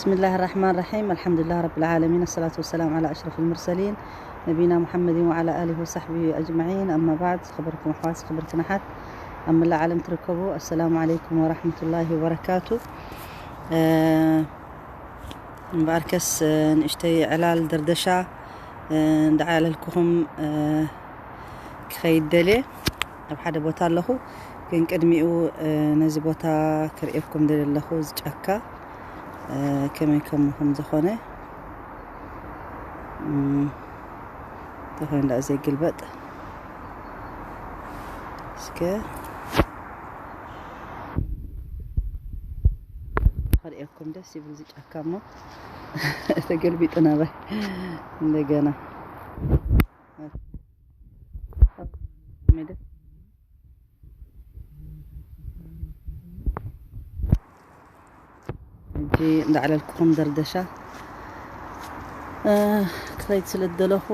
بسم الله الرحمن الرحيم. الحمد لله رب العالمين. الصلاة والسلام على أشرف المرسلين نبينا محمد وعلى آله وصحبه أجمعين. أما بعد، خبركم أحواس، خبركم أحد أما العالم تركبوا. السلام عليكم ورحمة الله وبركاته. آه، እምበኣርከስ፣ እ፣ ንእሽተይ ዕላል ደርደሻ፣ እ፣ እንዳዓለልኩኹም፣ እ፣ ክኸይድ ደልየ። ኣብ ሓደ ቦታ ኣለኹ፣ ግን ቅድሚኡ፣ እ፣ ነዚ ቦታ ክርእየኩም ደልየ ኣለኹ። እዚ ጫካ፣ እ፣ ከመይ ከም፣ ከም ዝኾነ፣ እም፣ ተኾይኑ ደኣ ዘይግልበጥ። እስከ ክርእየኩም ደስ ይብል እዚ ጫካ እሞ ተገልቢጡ ናባይ እንደገና። ሕጂ እንዳዕለልኩኹም ደርደሻ፣ እ፣ ክኸይድ ስለ ዝደለኹ፣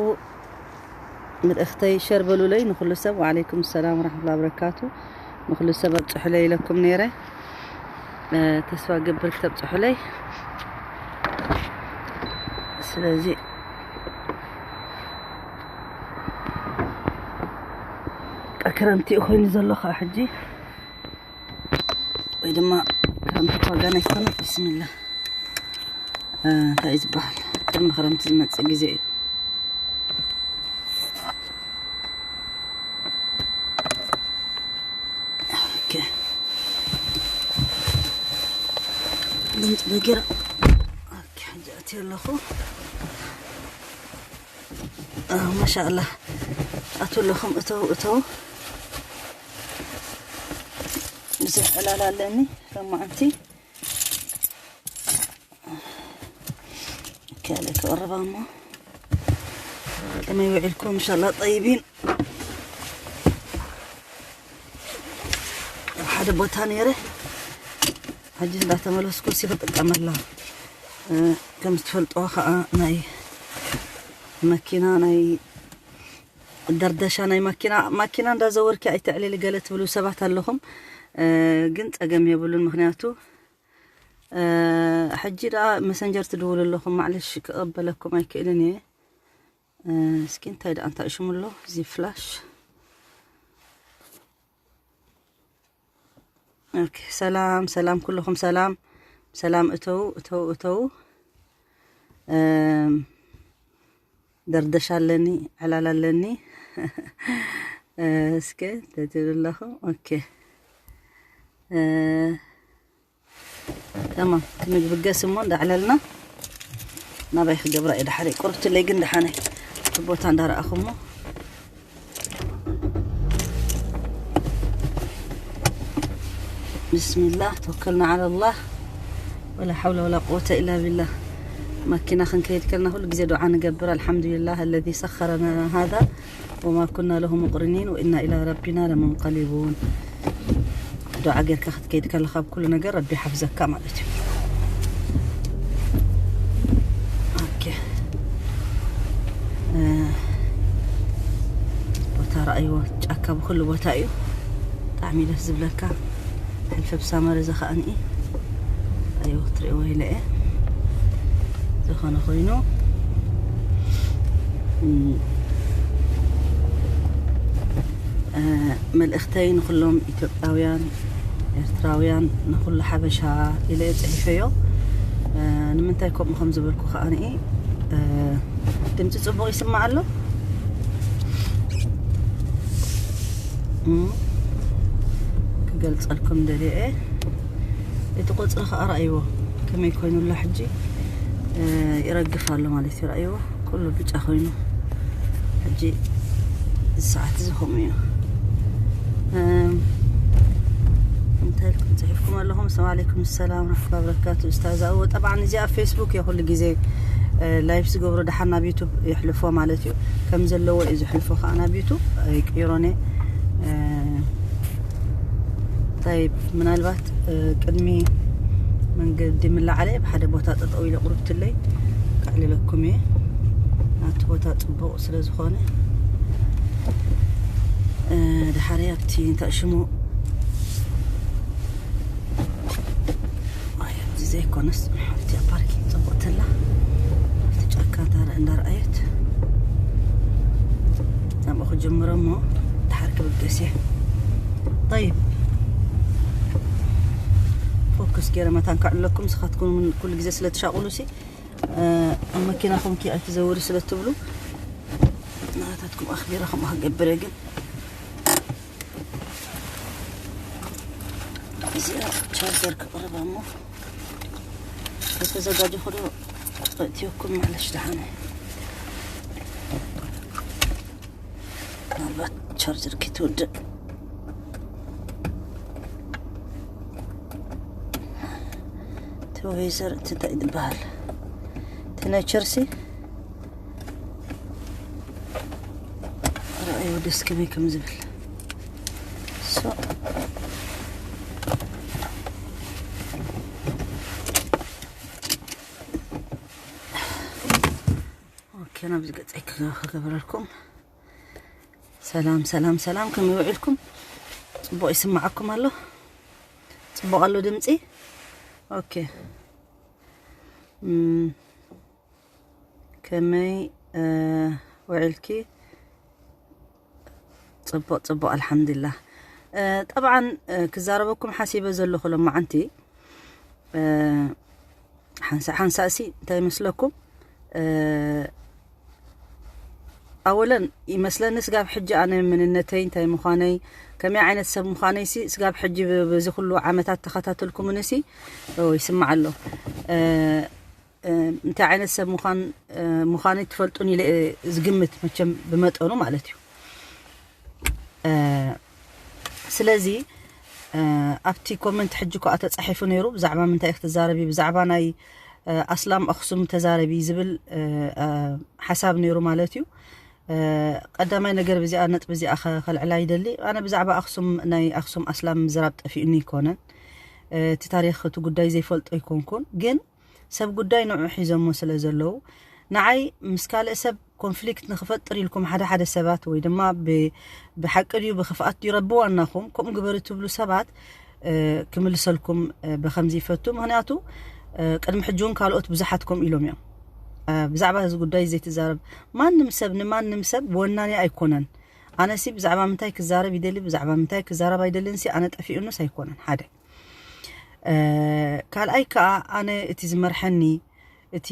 መልእኽተይ ሸር በሉለይ ንኹሉ ሰብ። ወዓለይኩም ሰላም ወራሕመቱላሂ ወበረካቱ። ንኹሉ ሰብ ኣብጽሑለይ ኢለኩም ነይረ። እ፣ ተስፋ ገብር ክተብጽሑለይ። ስለዚ በቃ ክረምቲ እዩ ኮይኑ ዘሎ ከዓ ሕጂ፣ ወይ ድማ ክረምቲ ዋጋ ናይ ኮነ። ብስሚላ፣ እ፣ እንታይ እዩ ዝበሃል? ቅድሚ ክረምቲ ዝመጽእ ግዜ እዩ። ኦኬ። ድምፅ በጊራ። ኦኬ፣ ሕጂ ኣትየ ኣለኹ። እ፣ ማሻኣላህ። ኣቱ ኣለኹም፣ እተው፣ እተው። ብዙሕ ዕላል ኣለኒ ሎማዓንቲ። ካልእ ክቕርባ እሞ ከመይ ውዒልኩም? እንሻላ ጠይቢን። ኣብ ሓደ ቦታ ነይረ፣ ሕጂ እንዳተመለስኩ ሲ ክጥቀመላ። እ፣ ከም ዝትፈልጥዎ ከዓ ናይ መኪና፣ ናይ ደርደሻ ናይ ማኪና፣ ማኪና እንዳዘወርኪ ኣይተዕልሊ ገለ ትብሉ ሰባት ኣለኹም። እ፣ ግን ጸገም የብሉን፣ ምኽንያቱ፣ እ፣ ሕጂ ደኣ መሰንጀር ትድውሉ ኣለኹም፣ ማዕለሽ ክቕበለኩም ኣይክእልን እየ። እ፣ እስኪ እንታይ ደኣ እንታይ ሽሙ ኣሎ እዚ ፍላሽ? ኦኬ፣ ሰላም፣ ሰላም፣ ኩልኹም ሰላም፣ ሰላም። እተው፣ እተው፣ እተው። እም፣ ደርደሽ ኣለኒ፣ ዕላል ኣለኒ። እ፣ እስከ ተትብለኹ። ኦኬ። እ፣ ተማም፣ ክንግብገስ እሞ እንዳዕለልና ናባይ ክገብራ እየ። ደሓረይ ቁርብትለይ ግን ደሓነይ እቲ ቦታ እንዳረኣኹሞ። ብስሚላህ ተወከልና ዓላ ላህ ወላ ሓውለ ወላ ቁወተ ኢላ ቢላህ። ማኪና ክንከይድ ከልና ኩሉ ግዜ ዱዓ ንገብር። ኣልሓምዱሊላህ አለዚ ሰኸረ ለና ሃዛ ወማ ኩና ለሁ ሙቅሪኒን ወኢና ኢላ ረቢና ለሙንቀሊቡን። ዱዓ ጌርካ ክትከይድ ከለኻ ኣብ ኩሉ ነገር ረቢ ይሓፍዘካ ማለት እዩ። ኦኬ። እ፣ ቦታ ረኣይዎ፣ ጫካ ብኩሉ ቦታ እዩ። ብጣዕሚ ደስ ዝብለካ። ሕልፈ ብሳመረ ዘኸኣኒ እዩ። ኣይዎ፣ ክትርእይዎ ኢለ እየ። ዝኾነ ኮይኑ፣ እም፣ እ፣ መልእኽተይ ንኹሎም ኢትዮጵያውያን፣ ኤርትራውያን፣ ንኹሉ ሓበሻ ኢለ እየ ጽሒፈዮ። እ፣ ንምንታይ ከምኡ ከም ዝበልኩ ከኣ ንኢ፣ እ፣ ድምፂ ጽቡቕ ይስማዕ ኣሎ? እም፣ ክገልጸልኩም ደልየ እየ። እቲ ቆጽሪ ከኣ ረኣይዎ ከመይ ኮይኑ ኣሎ ሕጂ፣ እ፣ ይረግፍ ኣሎ ማለት እዩ። ረኣይዎ ኩሉ ብጫ ኮይኑ ሕጂ እዚ ሰዓት እዚ ከምኡ እዩ። እም፣ እንታይ ኢልኩም ጽሒፍኩም ኣለኹም? ሰላም ዓለይኩም ሰላም ወራሕመቱላሂ ወበረካቱ። ኡስታዝ፣ እዎ፣ ጠብዓን እዚኣ ኣብ ፌስቡክ እየ ኩሉ ግዜ፣ እ፣ ላይፍ ዝገብሮ፣ ደሓር ናብ ዩቱብ የሕልፎ ማለት እዩ። ከም ዘለዎ እዩ ዘሕልፎ ከዓ ናብ ዩቱብ፣ ኣይቅይሮን እየ። እ፣ እንታይ ምናልባት፣ እ፣ ቅድሚ መንገዲ ምለዓለ ብሓደ ቦታ ጠጠው ኢለ ቁርብትለይ ከዕልለኩም እየ። ናብቲ ቦታ ጽቡቕ ስለ ዝኾነ፣ እ፣ ደሓረይ ኣብቲ እንታይ ሽሙ፣ ኣይ፣ ኣብዚ ዘይኮነስ፣ ኣብቲ ፓርኪንግ ጽቡቕ ተላ፣ ኣብቲ ጫካ እንዳ-፣ እንዳረኣየት ናብኡ ክጅምሮ እሞ፣ ድሓር ክብገስ እየ። ጠይብ፣ ፎከስ ገይረ መታን ከዕለኩም፣ ንስኻትኩም ኩሉ ግዜ ስለ ትሻቕሉ ሲ፣ እ፣ ኣብ መኪናኹም ኪ ኣይትዘውሩ ስለ ትብሉ፣ ናታትኩም ኣኽቢረ ከምኡ ክገብር እየ። ግን እዚኣ ቻርጀር ክቕርባ እሞ፣ ከተዘጋጀኹ ዶ እእትየኩም? ማለሽ ደሓነ፣ ምናልባት ቻርጀር ክትውድእ። እቲ ዌዘር እቲ እንታይ ዝበሃል? እቲ ናይ ቸርሲ ረኣዩ ደስ ከመይ ከም ዝብል። ሶ፣ ኦኬ፣ ናብዚ ገጸይ ክገ-፣ ክገበረልኩም። ሰላም፣ ሰላም፣ ሰላም፣ ከመይ ውዒልኩም? ጽቡቕ ይስማዓኩም ኣሎ? ጽቡቕ ኣሎ ድምጺ? ኦኬ። እም፣ ከመይ፣ እ፣ ውዒልኪ? ጽቡቕ፣ ጽቡቕ፣ ኣልሓምዱሊላህ። እ፣ ጠብዓን፣ እ፣ ክዛረበኩም ሓሲበ ዘለኹ ሎማዓንቲ፣ እ፣ ሓንሳእ ሓንሳእሲ እንታይ ይመስለኩም? እ፣ ኣወለን ይመስለኒ ስጋብ ሕጂ ኣነ መንነተይ እንታይ ምዃነይ፣ ከመይ ዓይነት ሰብ ምዃነይሲ ስጋብ ሕጂ ብ-፣ በዚ ኩሉ ዓመታት ተኸታተልኩምንሲ፣ ኦ፣ ይስማዕ ኣሎ። እ፣ እ፣ እንታይ ዓይነት ሰብ ምዃን፣ እ፣ ምዃነይ ትፈልጡን ኢለ እየ ዝግምት፣ መቸም ብመጠኑ ማለት እዩ። እ፣ ስለዚ፣ እ፣ ኣብቲ ኮመንት ሕጂ እኮ ተጻሒፉ ነይሩ፣ ብዛዕባ ምንታይ ኢኺ ትዛረቢ፣ ብዛዕባ ናይ፣ እ፣ ኣስላም ኣኽሱም ተዛረቢ ዝብል፣ እ፣ እ፣ ሓሳብ ነይሩ ማለት እዩ። እ፣ ቀዳማይ ነገር ብዚኣ ነጥቢ እዚኣ ከ-፣ ከልዕላ ይደሊ። ኣነ ብዛዕባ ኣኽሱም፣ ናይ ኣኽሱም ኣስላም ምዝራብ ጠፊኡኒ ኣይኮነን። እ፣ እቲ ታሪኽ እቲ ጉዳይ ዘይፈልጦ ኣይኮንኩን። ግን ሰብ ጉዳይ ንዑ ሒዞሞ ስለ ዘለዉ፣ ንዓይ ምስ ካልእ ሰብ ኮንፍሊክት ንኽፈጥር ኢልኩም ሓደ ሓደ ሰባት ወይ ድማ ብ-፣ ብሓቂ ድዩ ብኽፍኣት ድዩ ረቢ ዋናኹም ከምኡ ግበሩ ትብሉ ሰባት፣ እ፣ ክምልሰልኩም፣ እ፣ ብኸምዚ ይፈቱ። ምኽንያቱ፣ እ፣ ቅድሚ ሕጂ እውን ካልኦት ብዙሓት ከምኡ ኢሎም እዮም። እ፣ ብዛዕባ እዚ ጉዳይ ዘይትዛረብ ማንም ሰብ ንማንም ሰብ ወናኒ ኣይኮነን። ኣነሲ ብዛዕባ ምንታይ ክዛረብ ይደሊ፣ ብዛዕባ ምንታይ ክዛረብ ኣይደልን ሲ ኣነ ጠፊኡንስ ኣይኮነን። ሓደ። እ፣ ካልኣይ ከኣ ኣነ እቲ ዝመርሐኒ፣ እቲ፣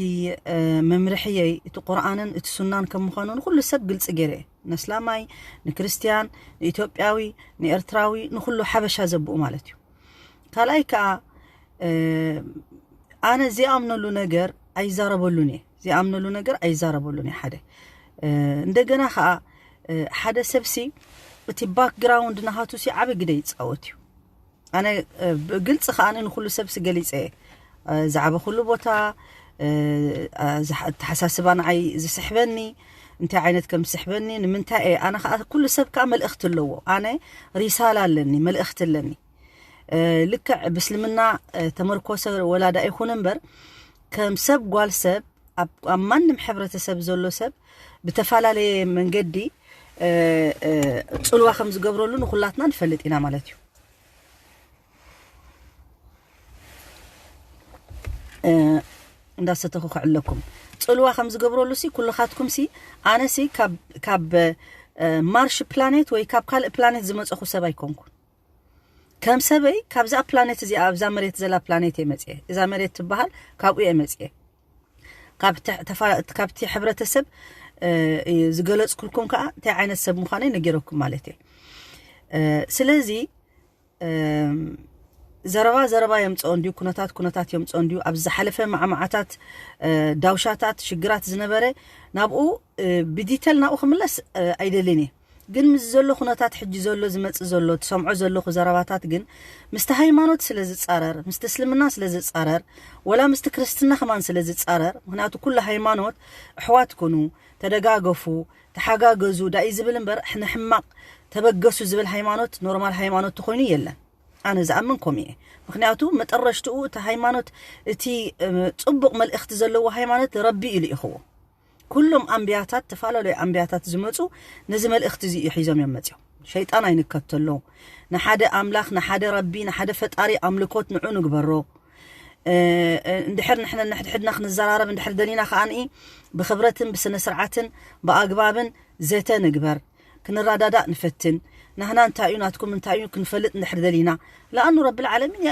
እ፣ መምርሕየይ፣ እቲ ቁርኣንን እቲ ሱናን ከም ምዃኑ ንኹሉ ሰብ ግልጺ ገይረ እየ። ነስላማይ፣ ንክርስትያን፣ ንኢትዮጵያዊ፣ ንኤርትራዊ፣ ንኹሉ ሓበሻ ዘብኡ ማለት እዩ። ካልኣይ ከኣ፣ እ፣ ኣነ ዘይኣምነሉ ነገር ኣይዛረበሉን እየ። ዘይኣምነሉ ነገር ኣይዛረበሉን እየ፣ ሓደ። እ፣ እንደገና ከኣ፣ እ፣ ሓደ ሰብሲ እቲ ባክግራውንድ ናሃቱ ሲ ዓቢ ግደ ይጻወት እዩ። ኣነ፣ እ፣ ብግልጺ ከኣ ንኹሉ ሰብ ሲ ገሊጸ እየ። እ፣ ዝዓበኹሉ ቦታ፣ እ፣ እ፣ ዝሓ-፣ ኣተሓሳስባ ንዓይ ዝስሕበኒ፣ እንታይ ዓይነት ከም ዝስሕበኒ፣ ንምንታይ እየ፣ ኣነ ከኣ ኩሉ ሰብ ከኣ መልእኽቲ ኣለዎ። ኣነ ሪሳላ ኣለኒ፣ መልእኽቲ ኣለኒ። እ፣ ልክዕ ብእስልምና፣ እ፣ ተመርኮሰ ወላዳ ኣይኹን እምበር፣ ከም ሰብ ጓል ሰብ፣ ኣብ፣ ኣብ ማንም ሕብረተሰብ ዘሎ ሰብ ብተፈላለየ መንገዲ፣ እ፣ እ፣ ጽልዋ ከም ዝገብረሉ ንኹላትና ንፈልጥ ኢና ማለት እዩ። እ፣ እንዳሰተኹ ክዕለኩም። ጽልዋ ከም ዝገብረሉ ሲ፣ ኩልኻትኩም ሲ፣ ኣነ ሲ ካብ፣ ካብ፣ እ፣ ማርሽ ፕላኔት ወይ ካብ ካልእ ፕላኔት ዝመጸኹ ሰብ ኣይኮንኩን። ከም ሰበይ ካብዛ ፕላኔት እዚኣ፣ ኣብዛ መሬት ዘላ ፕላኔት እየ መጽየ። እዛ መሬት ትበሃል ካብኡ እየ መጽየ። ካብ ተ-፣ ተፋ-፣ ካብቲ ሕብረተሰብ፣ እ፣ ዝገለጽኩልኩም ከኣ እንታይ ዓይነት ሰብ ምዃነይ ነጊረኩም ማለት እየ። እ፣ ስለዚ፣ እም፣ ዘረባ ዘረባ የምጽኦ እንድዩ፣ ኩነታት ኩነታት የምጽኦ እንድዩ። ኣብ ዝሓለፈ ማዕማዓታት፣ እ፣ ዳውሻታት፣ ሽግራት ዝነበረ ናብኡ፣ እ፣ ብዲተል ናብኡ ክምለስ፣ እ፣ ኣይደልን እየ። ግን ምስ ዘሎ ኩነታት ሕጂ ዘሎ ዝመጽእ ዘሎ ትሰምዖ ዘለኹ ዘረባታት ግን ምስቲ ሃይማኖት ስለ ዝጻረር፣ ምስቲ እስልምና ስለ ዝጻረር፣ ወላ ምስቲ ክርስትና ከማን ስለ ዝጻረር፣ ምኽንያቱ ኩሉ ሃይማኖት ኣሕዋት ኩኑ፣ ተደጋገፉ፣ ተሓጋገዙ ዳኢ ዝብል እምበር፣ ንሕማቕ ተበገሱ ዝብል ሃይማኖት ኖርማል ሃይማኖት ተኾይኑ የለን። ኣነ ዝኣምን ከምኡ እየ። ምኽንያቱ መጠረሽትኡ እቲ ሃይማኖት፣ እቲ፣ እ፣ ጽቡቕ መልእኽቲ ዘለዎ ሃይማኖት ረቢ እዩ ልኢኽዎ። ኩሎም ኣንብያታት፣ ዝተፈላለዩ ኣንብያታት ዝመጹ ነዚ መልእኽቲ እዚ እዩ ሒዞም እዮም መጺኦም። ሸይጣን ኣይንከተሎ። ንሓደ ኣምላኽ፣ ንሓደ ረቢ፣ ንሓደ ፈጣሪ ኣምልኮት ንዑ ንግበሮ። እንድሕር ንሕና ንሕድሕድና ክንዘራረብ እንድሕር ደሊና ከኣ ብኽብረትን ብስነ ስርዓትን ብኣግባብን ዘተ ንግበር፣ ክንረዳዳእ ንፈትን። ናህና እንታይ እዩ ናትኩም እንታይ እዩ ክንፈልጥ እንድሕር ደሊና፣ ለኣኑ ረብል ዓለሚን ያ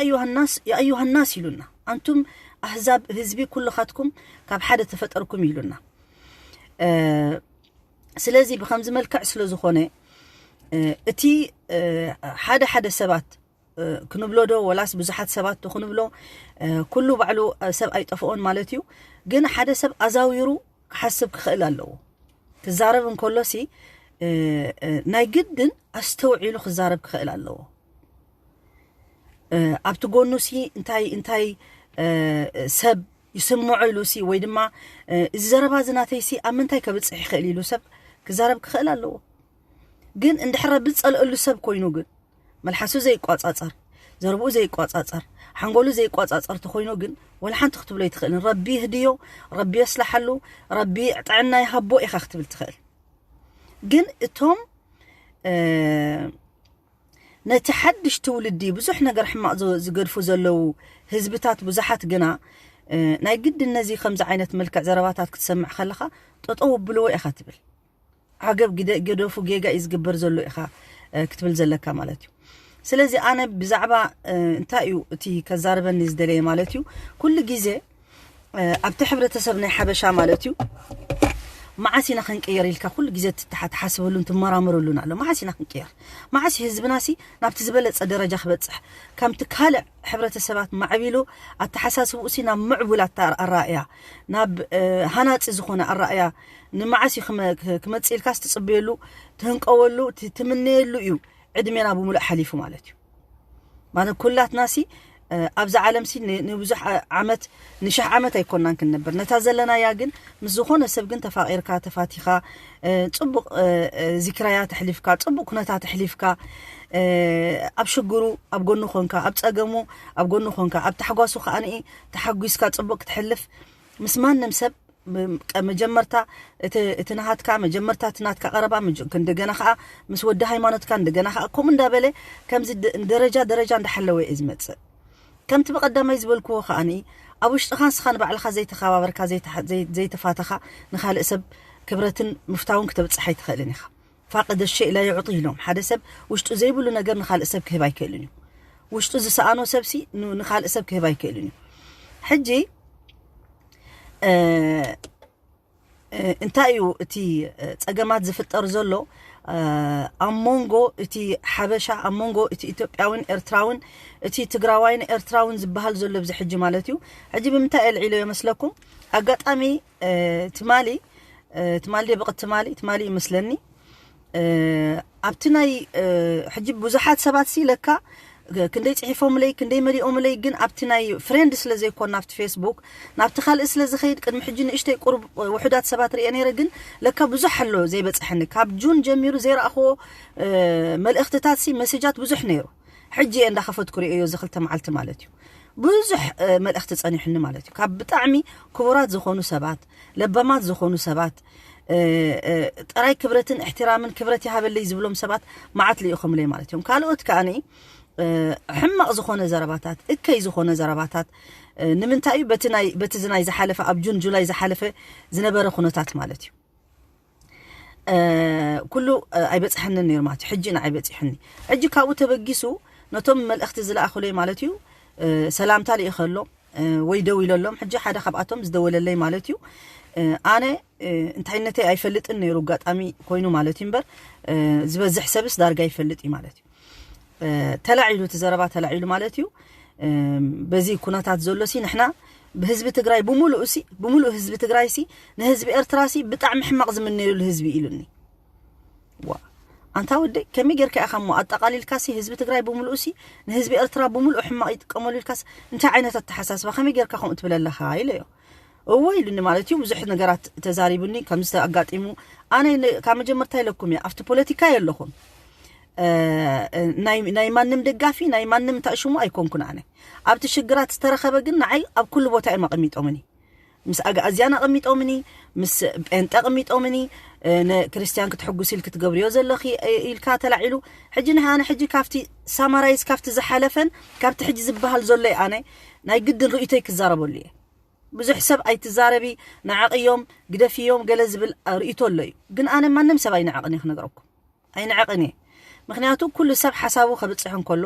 ኣዩሃ ናስ ኢሉና፣ ኣንቱም ኣህዛብ ህዝቢ ኩልኻትኩም ካብ ሓደ ተፈጠርኩም ኢሉና። ስለዚ ብከምዚ መልክዕ ስለ ዝኾነ እቲ ሓደ ሓደ ሰባት ክንብሎ ዶ ወላስ ብዙሓት ሰባት ዶ ክንብሎ፣ ኩሉ ባዕሉ ሰብ ኣይጠፍኦን ማለት እዩ። ግን ሓደ ሰብ ኣዛዊሩ ክሓስብ ክኽእል ኣለዎ። ክዛረብ እንከሎ ሲ ናይ ግድን ኣስተውዒሉ ክዛረብ ክኽእል ኣለዎ። ኣብቲ ጎኑ ሲ እንታይ እንታይ ሰብ ይስምዖ ኢሉ ሲ ወይ ድማ እዚ ዘረባ እዚ ናተይ ሲ ኣብ ምንታይ ከብፅሕ ይኽእል ኢሉ ሰብ ክዛረብ ክኽእል ኣለዎ። ግን እንድሕር ረቢ ዝፀልአሉ ሰብ ኮይኑ ግን መልሓሱ ዘይቋፃፀር፣ ዘረብኡ ዘይቋፃፀር፣ ሓንጎሉ ዘይቋፃፀር ተኮይኑ ግን ወላ ሓንቲ ክትብሎ ኣይትኽእልን። ረቢ ይህድዮ፣ ረቢ የስልሓሉ፣ ረቢ ጥዕና ይሃቦ ኢኻ ክትብል ትኽእል። ግን እቶም ነቲ ሓድሽ ትውልዲ ብዙሕ ነገር ሕማቕ ዝገድፉ ዘለዉ ህዝብታት ብዙሓት ግና ናይ ግድን ነዚ ከምዚ ዓይነት መልክዕ ዘረባታት ክትሰምዕ ከለኻ ጠጠው ኣብልዎ ኢኻ ትብል። ዓገብ ግደ- ገደፉ ጌጋ እዩ ዝግበር ዘሎ ኢኻ ክትብል ዘለካ ማለት እዩ። ስለዚ ኣነ ብዛዕባ እንታይ እዩ እቲ ከዛርበኒ ዝደለየ ማለት እዩ፣ ኩሉ ግዜ ኣብቲ ሕብረተሰብ ናይ ሓበሻ ማለት እዩ መዓስ ኢና ክንቅየር ኢልካ ኩሉ ግዜ ትሓስበሉን ትመራመረሉን ኣሎ። መዓስ ኢና ክንቅየር? መዓስ ህዝብና ሲ ናብቲ ዝበለፀ ደረጃ ክበፅሕ፣ ከምቲ ካልእ ሕብረተሰባት ማዕቢሉ ኣተሓሳስብኡ ሲ ናብ ምዕቡል ኣራእያ፣ ናብ ሃናፂ ዝኾነ ኣራእያ ንመዓስ እዩ ክመፅእ ኢልካስ ትፅበየሉ፣ ትህንቀወሉ፣ ትምነየሉ እዩ ዕድሜና ብምሉእ ሓሊፉ ማለት እዩ። ማለት ኩላትና ሲ ኣብዚ ዓለም ሲ ንብዙሕ ዓመት ንሽሕ ዓመት ኣይኮናን ክንነብር። ነታ ዘለናያ ግን ምስ ዝኾነ ሰብ ግን ተፋቂርካ ተፋቲኻ ፅቡቕ ዚክራያ ተሕሊፍካ፣ ፅቡቕ ኩነታት ተሕሊፍካ፣ ኣብ ሽግሩ ኣብ ጎኑ ኮንካ፣ ኣብ ፀገሙ ኣብ ጎኑ ኮንካ፣ ኣብ ታሕጓሱ ከዓንኢ ተሓጒስካ ፅቡቕ ክትሕልፍ ምስ ማንም ሰብ መጀመርታ እቲ ናሃትካ መጀመርታ እቲ ናትካ ቀረባ እንደገና ከዓ ምስ ወዲ ሃይማኖትካ እንደገና ከዓ ከምኡ እንዳበለ ከምዚ ደረጃ ደረጃ እንዳሓለወ እዩ ዝመፅእ። ከምቲ ብቐዳማይ ዝበልክዎ ከዓኒ ኣብ ውሽጥኻ ንስኻ ንባዕልኻ ዘይተኸባበርካ ዘይተፋተኻ ንኻልእ ሰብ ክብረትን ምፍታውን ክተብፅሕ ኣይትኽእልን ኢኻ። ፋቅደ ሸይ ላ ይዕጢ ኢሎም። ሓደ ሰብ ውሽጡ ዘይብሉ ነገር ንኻልእ ሰብ ክህብ ኣይክእልን እዩ። ውሽጡ ዝሰኣኖ ሰብሲ ንኻልእ ሰብ ክህብ ኣይክእልን እዩ። ሕጂ እንታይ እዩ እቲ ፀገማት ዝፍጠር ዘሎ ኣብ መንጎ እቲ ሓበሻ፣ ኣብ መንጎ እቲ ኢትዮጵያውን ኤርትራውን፣ እቲ ትግራዋይን ኤርትራውን ዝበሃል ዘሎ ኣብዚ ሕጂ ማለት እዩ። ሕጂ ብምንታይ ኣልዒሎ ይመስለኩም? ኣጋጣሚ ትማሊ ትማሊ ብቕት ትማሊ ትማሊ ይመስለኒ ኣብቲ ናይ ሕጂ ብዙሓት ሰባት ሲ ለካ ክንደይ ፅሒፎምለይ ክንደይ መሊኦምለይ፣ ግን ኣብቲ ናይ ፍሬንድ ስለ ዘይኮን ናብቲ ፌስቡክ ናብቲ ካልእ ስለ ዝኸይድ ቅድሚ ሕጂ ንእሽተይ ቁሩብ ውሑዳት ሰባት ርአ ነይረ። ግን ለካ ብዙሕ ኣሎ ዘይበፅሐኒ። ካብ ጁን ጀሚሩ ዘይረኣኽዎ መልእኽትታት ሲ መሴጃት ብዙሕ ነይሩ። ሕጂ እየ እንዳኸፈትኩ ርእዮ እዚ ክልተ መዓልቲ ማለት እዩ። ብዙሕ መልእኽቲ ፀኒሑኒ ማለት እዩ። ካብ ብጣዕሚ ክቡራት ዝኾኑ ሰባት፣ ለባማት ዝኾኑ ሰባት፣ ጥራይ ክብረትን እሕትራምን ክብረት ይሃበለይ ዝብሎም ሰባት መዓት ልኢኹምለይ ማለት እዮም። ካልኦት ከዓኒ ሕማቕ ዝኾነ ዘረባታት፣ እከይ ዝኾነ ዘረባታት፣ ንምንታይ እዩ በቲ ናይ በቲ ዝናይ ዝሓለፈ ኣብ ጁን ጁላይ ዝሓለፈ ዝነበረ ኩነታት ማለት እዩ። ኩሉ ኣይበፅሐንን ነይሩ ማለት እዩ። ሕጂ ንዓይ በፂሑኒ። ሕጂ ካብኡ ተበጊሱ ነቶም መልእኽቲ ዝለኣኹለይ ማለት እዩ ሰላምታ ልኢኸሎም ወይ ደው ኢለሎም። ሕጂ ሓደ ካብኣቶም ዝደወለለይ ማለት እዩ። ኣነ እንታይነተይ ኣይፈልጥን ነይሩ ኣጋጣሚ ኮይኑ ማለት እዩ እምበር ዝበዝሕ ሰብስ ዳርጋ ይፈልጥ እዩ ማለት እዩ። ተላዒሉ እቲ ዘረባ ተላዒሉ ማለት እዩ። በዚ ኩነታት ዘሎ ሲ ንሕና ብህዝቢ ትግራይ ብምሉእ ሲ ብምሉእ ህዝቢ ትግራይ ሲ ንህዝቢ ኤርትራ ሲ ብጣዕሚ ሕማቕ ዝምነየሉ ህዝቢ ኢሉኒ። ዋ ኣንታ ወደይ ከመይ ጌርካ ኢኻ እሞ ኣጠቓሊልካ ሲ ህዝቢ ትግራይ ብምሉእ ሲ ንህዝቢ ኤርትራ ብምሉእ ሕማቕ ይጥቀመሉ ኢልካስ እንታይ ዓይነት ኣተሓሳስባ ከመይ ጌርካ ከምኡ ትብል ኣለኻ ኢለዮ። እወ ኢሉኒ ማለት እዩ። ብዙሕ ነገራት ተዛሪቡኒ ከምዚ ኣጋጢሙ ኣነ ካብ መጀመርታ ኢለኩም እየ ኣብቲ ፖለቲካ የለኹን። ናይ ማንም ደጋፊ ናይ ማንም እንታይ ሽሙ ኣይኮንኩን። ኣነ ኣብቲ ሽግራት ዝተረኸበ ግን ንዓይ ኣብ ኩሉ ቦታ እዮም ኣቐሚጦምኒ። ምስ ኣግኣዝያን ኣቐሚጦምኒ፣ ምስ ጴንጠ ኣቐሚጦምኒ። ንክርስትያን ክትሕጉስ ኢል ክትገብርዮ ዘለኺ ኢልካ ተላዒሉ። ሕጂ ንሃነ ሕጂ ካብቲ ሳማራይዝ ካብቲ ዝሓለፈን ካብቲ ሕጂ ዝበሃል ዘሎ ኣነ ናይ ግድን ርእይቶይ ክዛረበሉ እየ። ብዙሕ ሰብ ኣይትዛረቢ፣ ንዓቕዮም፣ ግደፍዮም ገለ ዝብል ርእይቶ ኣሎ እዩ። ግን ኣነ ማንም ሰብ ኣይንዓቕን እየ ክነግረኩም። ኣይንዓቕን እየ። ምክንያቱ ኩሉ ሰብ ሓሳቡ ከብፅሕ እንከሎ፣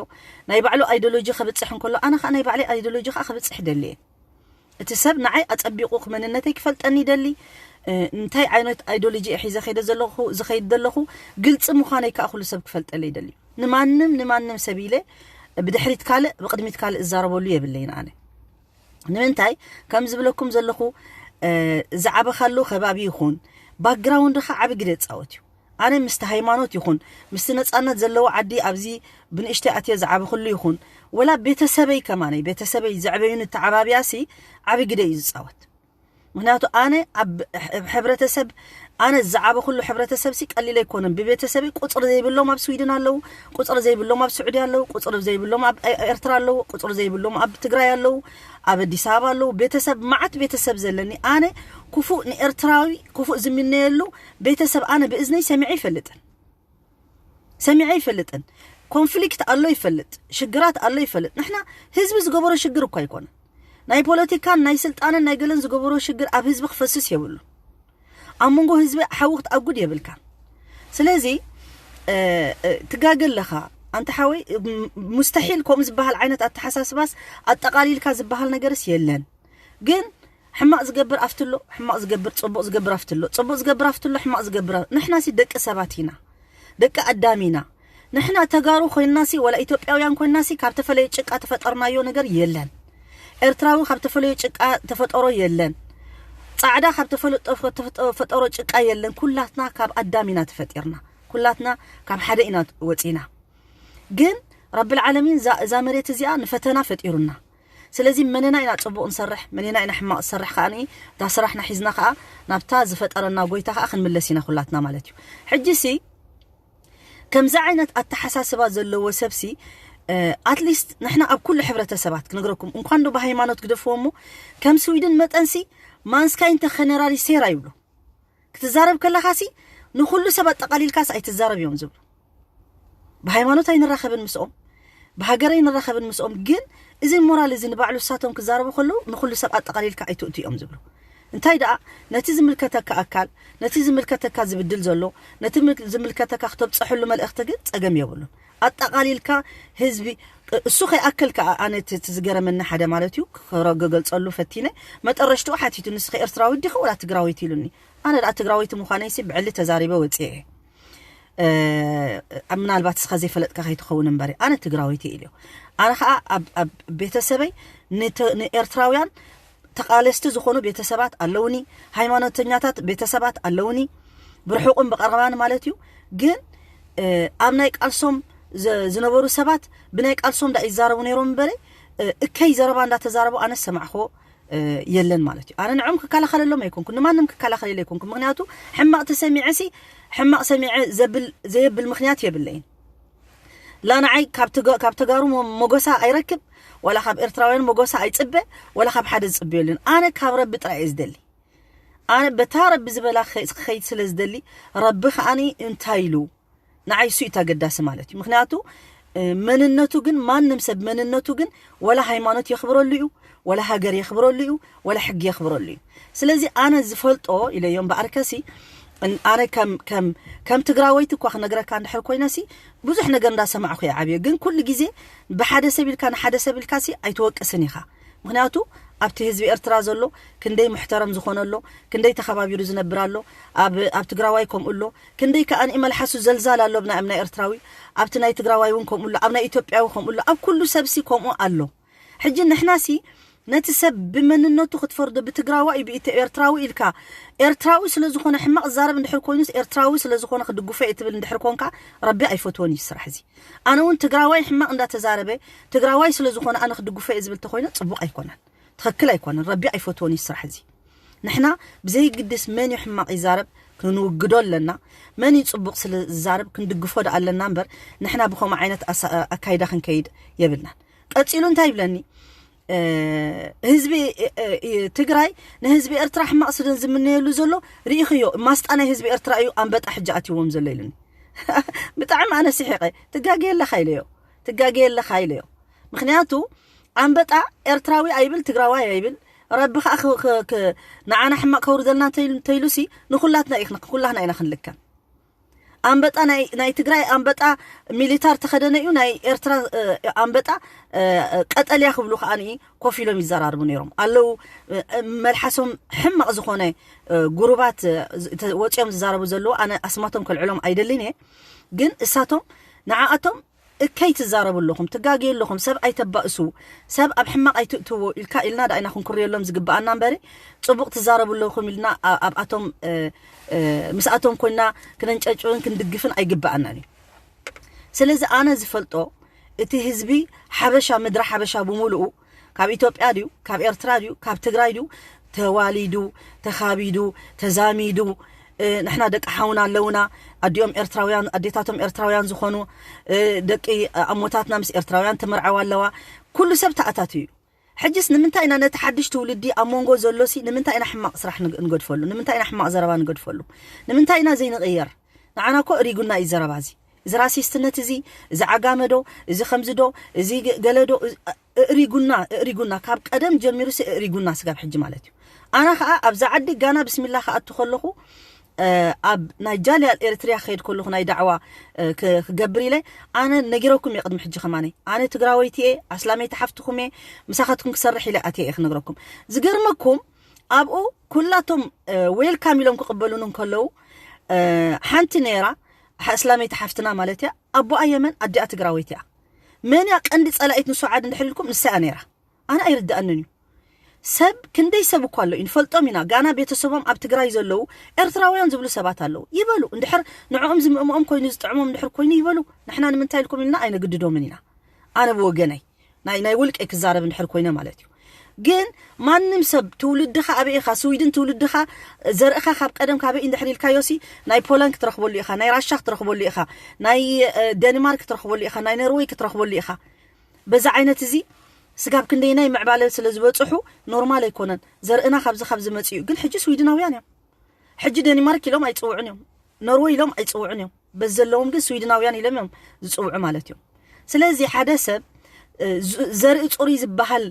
ናይ ባዕሉ ኣይዲዮሎጂ ከብፅሕ እንከሎ፣ ኣነ ከዓ ናይ ባዕለይ ኣይዲዮሎጂ ከዓ ከብፅሕ ደሊ እየ። እቲ ሰብ ንዓይ ኣፀቢቑ መንነተይ ክፈልጠኒ ይደሊ፣ እንታይ ዓይነት ኣይዲዮሎጂ እየ ሒዘ ከይደ ዘለኹ ዝኸይድ ዘለኹ ግልፂ ምዃነይ ከዓ ኩሉ ሰብ ክፈልጠለይ ይደሊ። ንማንም ንማንም ሰብ ኢለ ብድሕሪት ካልእ ብቅድሚት ካልእ እዛረበሉ የብለይን ኣነ። ንምንታይ ከም ዝብለኩም ዘለኹ ዝዓበኻሉ ከባቢ ይኹን ባክግራውንድኻ ዓቢ ግደ ይፃወት እዩ። ኣነ ምስቲ ሃይማኖት ይኹን ምስቲ ነፃነት ዘለዎ ዓዲ ኣብዚ ብንእሽተይ ኣትየ ዝዓበኽሉ ይኹን ወላ ቤተሰበይ ከማነይ ቤተሰበይ ዘዕበዩን እተዓባቢያሲ ዓቢ ግደ እዩ ዝፃወት። ምክንያቱ ኣነ ኣብ ሕብረተሰብ ኣነ ዝዓበኽሉ ሕብረተሰብ ሲ ቀሊል ኣይኮነን። ብቤተሰብ ቁፅሪ ዘይብሎም ኣብ ስዊድን ኣለዉ፣ ቁፅሪ ዘይብሎም ኣብ ስዑዲ ኣለዉ፣ ቁፅሪ ዘይብሎም ኣብ ኤርትራ ኣለዉ፣ ቁፅሪ ዘይብሎም ኣብ ትግራይ ኣለዉ፣ ኣብ ኣዲስ ኣበባ ኣለዉ። ቤተሰብ መዓት ቤተሰብ ዘለኒ ኣነ ክፉእ ንኤርትራዊ ክፉእ ዝምነየሉ ቤተሰብ ኣነ ብእዝነይ ሰሚዐ ይፈልጥን ሰሚዐ ይፈልጥን። ኮንፍሊክት ኣሎ ይፈልጥ፣ ሽግራት ኣሎ ይፈልጥ። ንሕና ህዝቢ ዝገበሮ ሽግር እኳ ኣይኮነን። ናይ ፖለቲካን ናይ ስልጣንን ናይ ገለን ዝገበሮ ሽግር ኣብ ህዝቢ ክፈስስ የብሉ። ኣብ መንጎ ህዝቢ ሓዊ ክትኣጉድ የብልካ። ስለዚ ትጋገ ኣለኻ ኣንተ ሓወይ። ሙስተሒል ከምኡ ዝበሃል ዓይነት ኣተሓሳስባስ ኣጠቓሊልካ ዝበሃል ነገርስ የለን። ግን ሕማቕ ዝገብር ኣብትሎ፣ ሕማቕ ዝገብር ፅቡቕ ዝገብር ኣብትሎ፣ ፅቡቕ ዝገብር ኣብትሎ፣ ሕማቕ ዝገብር ንሕና ሲ ደቂ ሰባት ኢና፣ ደቂ ኣዳም ኢና። ንሕና ተጋሩ ኮይንናሲ ወላ ኢትዮጵያውያን ኮይንናሲ ካብ ተፈለየ ጭቃ ተፈጠርናዮ ነገር የለን። ኤርትራዊ ካብ ተፈለየ ጭቃ ተፈጠሮ የለን። ፃዕዳ ካብ ተፈጠሮ ጭቃ የለን። ኩላትና ካብ ኣዳም ኢና ተፈጢርና። ኩላትና ካብ ሓደ ኢና ወፂና። ግን ረብል ዓለሚን እዛ መሬት እዚኣ ንፈተና ፈጢሩና። ስለዚ መነና ኢና ፅቡቕ ንሰርሕ፣ መነና ኢና ሕማቕ ንሰርሕ ከኣ እታ ስራሕና ሒዝና ከኣ ናብታ ዝፈጠረና ጎይታ ከኣ ክንምለስ ኢና ኩላትና ማለት እዩ። ሕጂ ሲ ከምዚ ዓይነት ኣተሓሳስባ ዘለዎ ሰብሲ ኣትሊስት ንሕና ኣብ ኩሉ ሕብረተሰባት ክነግረኩም እንኳን ዶ ብሃይማኖት ግደፍዎ እሞ ከም ስዊድን መጠንሲ ማንስካይ እንተ ኸነራሪ ሴራ ይብሉ። ክትዛረብ ከለኻሲ ንኹሉ ሰብ ኣጠቓሊልካስ ኣይትዛረብ እዮም ዝብሉ። ብሃይማኖት ኣይንራኸብን ምስኦም፣ ብሃገር ኣይንራኸብን ምስኦም። ግን እዚ ሞራል እዚ ንባዕሉ እሳቶም ክዛረቡ ከለዉ ንኹሉ ሰብ ኣጠቓሊልካ ኣይትእቱ እዮም ዝብሉ። እንታይ ደኣ ነቲ ዝምልከተካ ኣካል፣ ነቲ ዝምልከተካ ዝብድል ዘሎ፣ ነቲ ዝምልከተካ ክተብፀሐሉ መልእኽቲ ግን ፀገም የብሉን። ኣጠቓሊልካ ህዝቢ እሱ ከይኣክል ከዓ ኣነ እቲ ዝገረመኒ ሓደ ማለት እዩ ክረገገልፀሉ ፈቲነ መጠረሽትኡ ሓቲቱ ንስኸ ኤርትራዊት ዲኸ ወላ ትግራወይቲ ኢሉኒ። ኣነ ደኣ ትግራወይቲ ምዃነይሲ ብዕሊ ተዛሪበ ወፅኤ እየ። ምናልባት እስኻ ዘይፈለጥካ ከይትኸውን እምበሪ ኣነ ትግራወይቲ ኢልዮ። ኣነ ከዓ ኣብ ቤተሰበይ ንኤርትራውያን ተቃለስቲ ዝኾኑ ቤተሰባት ኣለውኒ፣ ሃይማኖተኛታት ቤተሰባት ኣለውኒ፣ ብርሑቕን ብቐረባን ማለት እዩ። ግን ኣብ ናይ ቃልሶም ዝነበሩ ሰባት ብናይ ቃልሶም ዳ ይዛረቡ ነይሮም እምበረ እከይ ዘረባ እንዳተዛረቡ ኣነ ሰማዕኮ የለን ማለት እዩ። ኣነ ንዕም ክከላኸለሎም ኣይኮንኩ፣ ንማንም ክከላኸለለ ኣይኮንኩ። ምክንያቱ ሕማቕ ተሰሚዐ ሲ ሕማቕ ሰሚዐ ዘብል ዘየብል ምክንያት የብለይን። ላ ንዓይ ካብ ተጋሩ ሞጎሳ ኣይረክብ፣ ዋላ ካብ ኤርትራውያን ሞጎሳ ኣይፅበ፣ ዋላ ካብ ሓደ ዝፅበ የለን። ኣነ ካብ ረቢ ጥራይ እየ ዝደሊ። ኣነ በታ ረቢ ዝበላ ክኸይድ ስለ ዝደሊ ረቢ ከዓኒ እንታይ ኢሉ ንዓይ እሱ እዩ ተገዳሲ ማለት እዩ። ምክንያቱ መንነቱ ግን ማንም ሰብ መንነቱ ግን ወላ ሃይማኖት የኽብረሉ እዩ፣ ወላ ሃገር የኽብረሉ እዩ፣ ወላ ሕጊ የኽብረሉ እዩ። ስለዚ ኣነ ዝፈልጦ ኢለዮ እምበኣርከሲ ኣነ ከም ትግራወይቲ እኳ ክነግረካ እንድሕር ኮይነሲ ብዙሕ ነገር እንዳሰማዕኩ እየ ዓብየ። ግን ኩሉ ግዜ ብሓደ ሰብ ኢልካ ንሓደ ሰብ ኢልካሲ ኣይትወቅስን ኢኻ። ምክንያቱ ኣብቲ ህዝቢ ኤርትራ ዘሎ ክንደይ ሙሕተረም ዝኾነ ኣሎ፣ ክንደይ ተኸባቢሩ ዝነብር ኣሎ፣ ኣብ ትግራዋይ ከምኡ ኣሎ፣ ክንደይ ከኣ ንኢ መልሓሱ ዘልዛል ኣሎ ብናይ እምና ኤርትራዊ፣ ኣብቲ ናይ ትግራዋይ እውን ከምኡ ኣሎ፣ ኣብ ናይ ኢትዮጵያዊ ከምኡ ኣሎ፣ ኣብ ኩሉ ሰብሲ ከምኡ ኣሎ። ሕጂ ንሕናሲ ነቲ ሰብ ብመንነቱ ክትፈርዶ ብትግራዋይ ብኢትዮ ኤርትራዊ ኢልካ ኤርትራዊ ስለ ዝኾነ ሕማቕ ዛረብ እንድሕር ኮይኑስ ኤርትራዊ ስለ ዝኾነ ክድግፎ እየ ትብል እንድሕር ኮንካ ረቢ ኣይፈትዎን እዩ ስራሕ እዚ። ኣነ እውን ትግራዋይ ሕማቕ እንዳተዛረበ ትግራዋይ ስለ ዝኾነ ኣነ ክድግፎ እየ ዝብል ተኮይነ ፅቡቕ ኣይኮነን፣ ትኽክል ኣይኮነን። ረቢ ኣይፈትዎን እዩ ስራሕ እዚ። ንሕና ብዘይግድስ መን እዩ ሕማቕ ይዛረብ ክንውግዶ ኣለና፣ መን እዩ ፅቡቕ ስለ ዝዛረብ ክንድግፎ ዶ ኣለና እምበር ንሕና ብኸምኡ ዓይነት ኣካይዳ ክንከይድ የብልናን። ቀፂሉ እንታይ ይብለኒ ህዝቢ ትግራይ ንህዝቢ ኤርትራ ሕማቕ ስለ ዝምነየሉ ዘሎ ርኢኽዮ፣ ማስጣ ናይ ህዝቢ ኤርትራ እዩ ኣንበጣ ሕጂ ኣትይዎም ዘሎ ኢሉኒ። ብጣዕሚ ኣነ ስሒቐ። ትጋገየ ኣለኻ ኢለዮ፣ ትጋገየ ኣለኻ ኢለዮ። ምክንያቱ ኣንበጣ ኤርትራዊ ኣይብል፣ ትግራዋይ ኣይብል። ረቢ ከዓ ክ- ክ- ክ- ንዓና ሕማቕ ከውርደልና እንተይሉ- እንተይሉሲ ንኩላትና ኢኽና- ኩላህና ኢና ክንልከም። ኣንበጣ ናይ ናይ ትግራይ ኣንበጣ ሚሊታር ተኸደነ እዩ፣ ናይ ኤርትራ እ፣ ኣንበጣ እ፣ ቀጠልያ ክብሉ ከዓ ኮፍ ኢሎም ይዘራርቡ ነይሮም ኣለዉ። እ፣ መልሓሶም ሕማቕ ዝኾነ እ፣ ጉሩባት እ፣ ዝ- ተ- ወፂኦም ዝዛረቡ ዘለዉ ኣነ ኣስማቶም ከልዕሎም ኣይደልን እየ። ግን እሳቶም ንዓኣቶም እከይ ትዛረቡ ኣለኹም፣ ትጋገዩ ኣለኹም፣ ሰብ ኣይተባእሱ፣ ሰብ ኣብ ሕማቕ ኣይትእትዎ ኢልካ ኢልና ዳኢና ክንኩርየሎም ዝግብኣና እምበሪ፣ ጽቡቕ ትዛረቡ ኣለኹም ኢልና ኣ- ኣብኣቶም እ፣ እ፣ ምስኣቶም ኮይና ክነንጨጭውን ክንድግፍን ኣይግብኣናን እዩ። ስለዚ ኣነ ዝፈልጦ እቲ ህዝቢ ሓበሻ፣ ምድሪ ሓበሻ ብምሉኡ ካብ ኢትዮጵያ ድዩ፣ ካብ ኤርትራ ድዩ፣ ካብ ትግራይ ድዩ፣ ተዋሊዱ፣ ተኻቢዱ፣ ተዛሚዱ፣ እ፣ ንሕና ደቂ ሓውና ኣለውና፣ ኣዲኦም ኤርትራውያን፣ ኣዴታቶም ኤርትራውያን ዝኾኑ፣ እ፣ ደቂ ኣሞታትና ምስ ኤርትራውያን ተመርዓዋ ኣለዋ። ኩሉ ሰብ ተኣታትዩ እዩ። ሕጅስ ንምንታይ ኢና ነቲ ሓድሽ ትውልዲ ኣብ መንጎ ዘሎሲ ንምንታይ ኢና ሕማቕ ስራሕ ንግ- ንገድፈሉ? ንምንታይ ኢና ሕማቕ ዘረባ ንገድፈሉ? ንምንታይ ኢና ዘይንቕየር? ንዓና እኮ እሪጉና እዩ ዘረባ እዚ። እዚ ራሲስትነት እዚ፣ እዚ ዓጋመዶ፣ እዚ ከምዚ ዶ፣ እዚ ገ- ገለዶ፣ እዚ- እ- እእሪጉና፣ እእሪጉና፣ ካብ ቀደም ጀሚሩ ሲ እእሪጉና ስጋብ ሕጂ ማለት እዩ። ኣነ ኸዓ ኣብዛ ዓዲ ጋና ብስሚላ ክኣቱ ከለኹ እ፣ ኣብ ናይ ጃልያ ኤርትሪያ ክኸይድ ከለኹ ናይ ዳዕዋ እ፣ ክ- ክገብር ኢለ ኣነ ነጊረኩም እየ። ቅድሚ ሕጂ ከማነይ ኣነ ትግራወይቲ እየ፣ ኣስላመይቲ ሓፍትኹም እየ፣ ምሳኻትኩም ክሰርሕ ኢለ ኣትየ እየ ክነግረኩም። ዝገርመኩም ኣብኡ ኩላቶም ዌልካም ኢሎም ክቕበሉን እንከለዉ እ፣ ሓንቲ ነይራ ሓ- ኣስላመይቲ ሓፍትና ማለት እያ። ኣቦኣ የመን ኣዲኣ ትግራወይቲ እያ። መን እያ ቀንዲ ጸላኢት ንሱ ዓዲ እንድሕር ኢልኩም ንሳ እያ ነይራ። ኣነ ኣይርድኣንን እዩ። ሰብ ክንደይ ሰብ እኳ ኣሎ እዩ ንፈልጦም ኢና። ጋና ቤተሰቦም ኣብ ትግራይ ዘለዉ ኤርትራውያን ዝብሉ ሰባት ኣለዉ ይበሉ። እንድሕር ንዕኦም ዝምእምኦም ኮይኑ ዝጥዕሞም እንድሕር ኮይኑ ይበሉ። ንሕና ንምንታይ ኢልኩም ኢልና ኣይነግድዶምን ኢና። ኣነ ብወገነይ ናይ ናይ ውልቀይ ክዛረብ እንድሕር ኮይነ ማለት እዩ። ግን ማንም ሰብ ትውልድኻ ኣበይ ኢኻ፣ ስዊድን ትውልድኻ ዘርእኻ ካብ ቀደም ካበይ እንድሕር ኢልካዮሲ ናይ ፖላንድ ክትረኽበሉ ኢኻ፣ ናይ ራሻ ክትረኽበሉ ኢኻ፣ ናይ እ፣ ደንማርክ ክትረኽበሉ ኢኻ፣ ናይ ኖርወይ ክትረኽበሉ ኢኻ። በዛ ዓይነት እዚ ስጋብ ክንደይናይ ምዕባለ ስለ ዝበፅሑ ኖርማል ኣይኮነን። ዘርእና ካብዚ ካብ ዝመፅእ እዩ። ግን ሕጂ ስዊድናውያን እዮም። ሕጂ ደኒማርክ ኢሎም ኣይፅውዑን እዮም፣ ኖርወይ ኢሎም ኣይፅውዑን እዮም። በዚ ዘለዎም ግን ስዊድናውያን ኢሎም እዮም ዝፅውዑ ማለት እዮም። ስለዚ ሓደ ሰብ እ፣ ዝ- ዘርኢ ፅሩይ ዝበሃል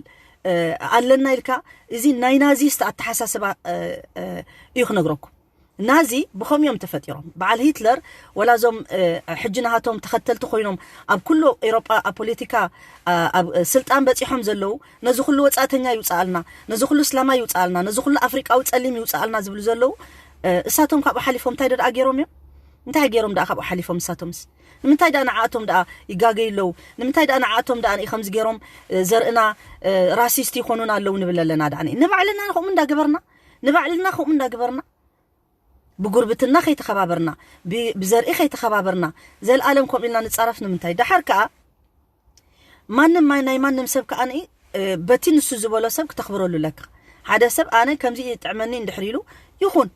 እ፣ ኣለና ኢልካ እዚ ናይ ናዚስት ኣተሓሳስባ እ፣ እ፣ እዩ ክነግረኩም። ናዚ ብኸምኡ እዮም ተፈጢሮም። በዓል ሂትለር ወላ እዞም እ፣ ሕጂ ናሃቶም ተኸተልቲ ኮይኖም ኣብ ኩሉ ኤሮጳ ኣብ ፖለቲካ ኣ፣ ኣብ ስልጣን በፂሖም ዘለዉ ነዚ ኩሉ ወፃእተኛ ይውፅኣልና፣ ነዚ ኩሉ እስላማይ ይውፅኣልና፣ ነዚ ኩሉ ኣፍሪቃዊ ፀሊም ይውፅኣልና ዝብሉ ዘለዉ እ፣ እሳቶም ካብኡ ሓሊፎም እንታይ ደኣ ገይሮም እዮም? እንታይ ገይሮም ደኣ ካብኡ ሓሊፎም እሳቶምስ? ንምንታይ ደኣ ንዓኣቶም ደኣ ይጋገዩ ኣለዉ? ንምንታይ ደኣ ንዓኣቶም ደኣ ከምዚ ገይሮም እ፣ ዘርእና እ፣ ራሲስት ይኾኑና ኣለዉ ንብል ኣለና ደኣ ንባዕልና ከምኡ እንዳገበርና ንባዕልና ከምኡ እንዳገበርና ብጉርብትና ከይተኸባበርና ብ- ብዘርኢ ከይተኸባበርና ዘልኣለም ከምኡ ኢልና ንፃረፍ ንምንታይ? ደሓር ከዓ ማንም ማይ ናይ ማንም ሰብ ከዓ ንኢ እ፣ በቲ ንሱ ዝበሎ ሰብ ክተኽብረሉ ኣለካ። ሓደ ሰብ ኣነ ከምዚ ይጥዕመኒ እንድሕር ኢሉ ይኹን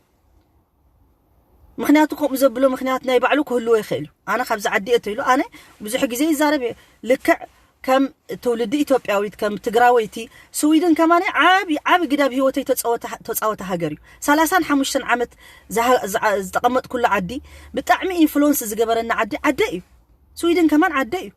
ምክንያቱ ከምኡ ዘብሎ ምክንያት ናይ ባዕሉ ክህልዎ ይኽእል እዩ። ኣነ ካብዚ ዓዲ እየ ተይሉ ኣነ ብዙሕ ግዜ ይዛረብ እየ። ልክዕ ከም ትውልዲ ኢትዮጵያዊት ከም ትግራወይቲ ስዊድን ከማኒ ዓቢ ዓቢ ግዳብ ህይወተይ ተፃወተ ተፃወተ ሃገር እዩ። ሰላሳን ሓሙሽተን ዓመት ዝሃ- ዝዓ- ዝጠቐመጥኩሉ ዓዲ ብጣዕሚ ኢንፍሉወንስ ዝገበረኒ ዓዲ ዓደ እዩ። ስዊድን ከማን ዓደ እዩ።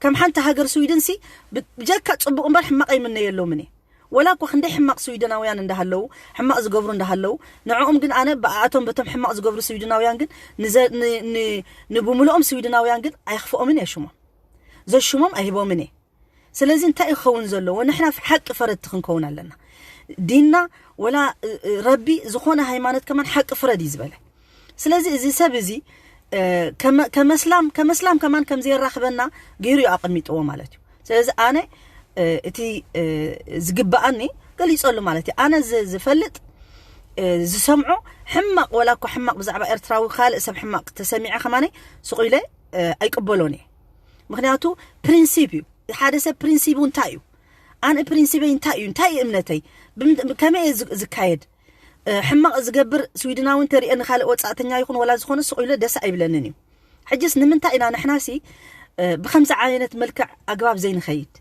ከም ሓንቲ ሃገር ስዊድን ሲ ብ- ብጀካ ፅቡቕ እምበር ሕማቕ ኣይምነየሎምን እየ። ወላ እኮ ክንደይ ሕማቕ ስዊድናውያን እንዳሃለዉ ሕማቕ ዝገብሩ እንዳሃለዉ ንዕኦም ግን ኣነ ብኣቶም በቶም ሕማቕ ዝገብሩ ስዊድናውያን ግን ንዘ- ን- ን- ንብምልኦም ስዊድናውያን ግን ኣይኽፍኦምን እየ ሽሞም ዘሽሞም ኣይህቦምን እየ። ስለዚ እንታይ እዩ ክኸውን ዘለዎ ንሕና ሓቂ ፈረድቲ ክንከውን ኣለና። ዲንና ወላ እ- እ- ረቢ ዝኾነ ሃይማኖት ከማን ሓቂ ፍረድ እዩ ዝበለ። ስለዚ እዚ ሰብ እዚ እ፣ ከመ- ከመስላም ከመስላም ከማን ከም ዘየራኽበና ገይሩ እዩ ኣቐሚጥዎ ማለት እዩ። ስለዚ ኣነ እ፣ እቲ እ፣ ዝግብኣኒ ገሊፀሉ ማለት እዩ። ኣነ ዝ- ዝፈልጥ እ፣ ዝሰምዖ ሕማቕ ወላ እኳ ሕማቕ ብዛዕባ ኤርትራዊ ካልእ ሰብ ሕማቕ ተሰሚዐ ከማነ ስቑ ኢለ እ፣ ኣይቅበሎን እየ። ምክንያቱ ፕሪንሲፕ እዩ። ሓደ ሰብ ፕሪንሲቡ እንታይ እዩ? ኣነ ፕሪንሲበይ እንታይ እዩ? እንታይ እዩ እምነተይ? ብም- ከመይ እየ ዝ- ዝካየድ? እ፣ ሕማቕ ዝገብር ስዊድናዊ እንተሪኤ ንኻልእ ወፃእተኛ ይኹን ወላ ዝኾነ ስቕ ኢለ ደስ ኣይብለንን እዩ። ሕጅስ ንምንታይ ኢና ንሕናሲ እ፣ ብኸምዚ ዓይነት መልክዕ ኣግባብ ዘይንኸይድ?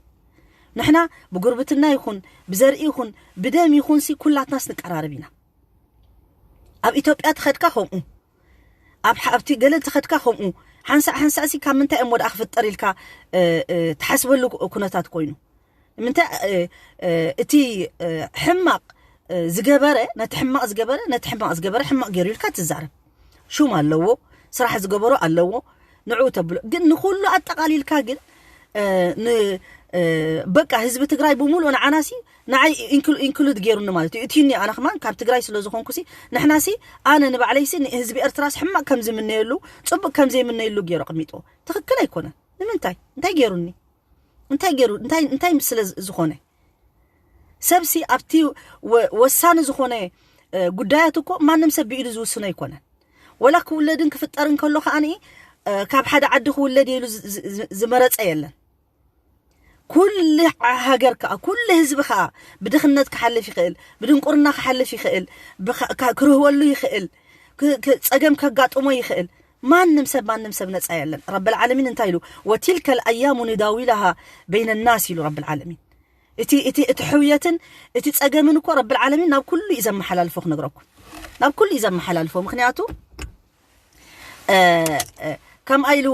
ንሕና ብጉርብትና ይኹን ብዘርኢ ይኹን ብደም ይኹንሲ ኩላትናስ ንቀራረብ ኢና። ኣብ ኢትዮጵያ ተኸድካ ከምኡ ኣብ ሓ- ኣብቲ ገለ ተኸድካ ከምኡ ሓንሳእ ሓንሳእሲ ካብ ምንታይ እዮም ወድኣ ክፍጠር ኢልካ እ፣ እ፣ ትሓስበሉ ኩ- ኩነታት ኮይኑ ምንታይ እቲ ሕማቕ ዝገበረ ነቲ ሕማቕ ዝገበረ ነቲ ሕማቕ ዝገበረ ሕማቕ ገይሩ ኢልካ ትዛረብ? ሹም ኣለዎ፣ ስራሕ ዝገበሮ ኣለዎ፣ ንዑ ተብሎ። ግን ንኩሉ ኣጠቓሊልካ ግን በቃ ህዝቢ ትግራይ ብምሉእ ንዓናሲ ንዓይ ኢንክሉድ ገይሩኒ ማለት እዩ። እትዩኒ ኣነ ከማን ካብ ትግራይ ስለ ዝኾንኩሲ ንሕናሲ ኣነ ንባዕለይሲ ንህዝቢ ኤርትራስ ሕማቕ ከም ዝምነየሉ ጽቡቕ ከም ዘይምነየሉ ገይሩ ኣቕሚጥዎ። ትኽክል ኣይኮነን። ንምንታይ እንታይ ገይሩኒ? እንታይ ገይሩ እንታይ እንታይ ስለ ዝኾነ? ሰብሲ ኣብቲ ወሳኒ ዝኾነ ጉዳያት እኮ ማንም ሰብ ብኢዱ ዝውስኖ ኣይኮነን። ወላ ክውለድን ክፍጠርን ከሎ ከዓኒ ካብ ሓደ ዓዲ ክውለድ ኢሉ ዝመረፀ የለን። ኩሉ ሃገር ከዓ ኩሉ ህዝቢ ከዓ ብድኽነት ክሓልፍ ይኽእል፣ ብድንቁርና ክሓልፍ ይኽእል፣ ክርህወሉ ይኽእል፣ ፀገም ከጋጥሞ ይኽእል። ማንም ሰብ ማንም ሰብ ነፃ የለን። ረብል ዓለሚን እንታይ ኢሉ? ወቲልከ ልኣያሙ ንዳዊላሃ በይነ ናስ ኢሉ ረብል ዓለሚን። እቲ እቲ እቲ ሕውየትን እቲ ፀገምን እኮ ረብል ዓለሚን ናብ ኩሉ እዩ ዘመሓላልፎ ክነግረኩም፣ ናብ ኩሉ እዩ ዘመሓላልፎ። ምክንያቱ ከምኣ ኢሉ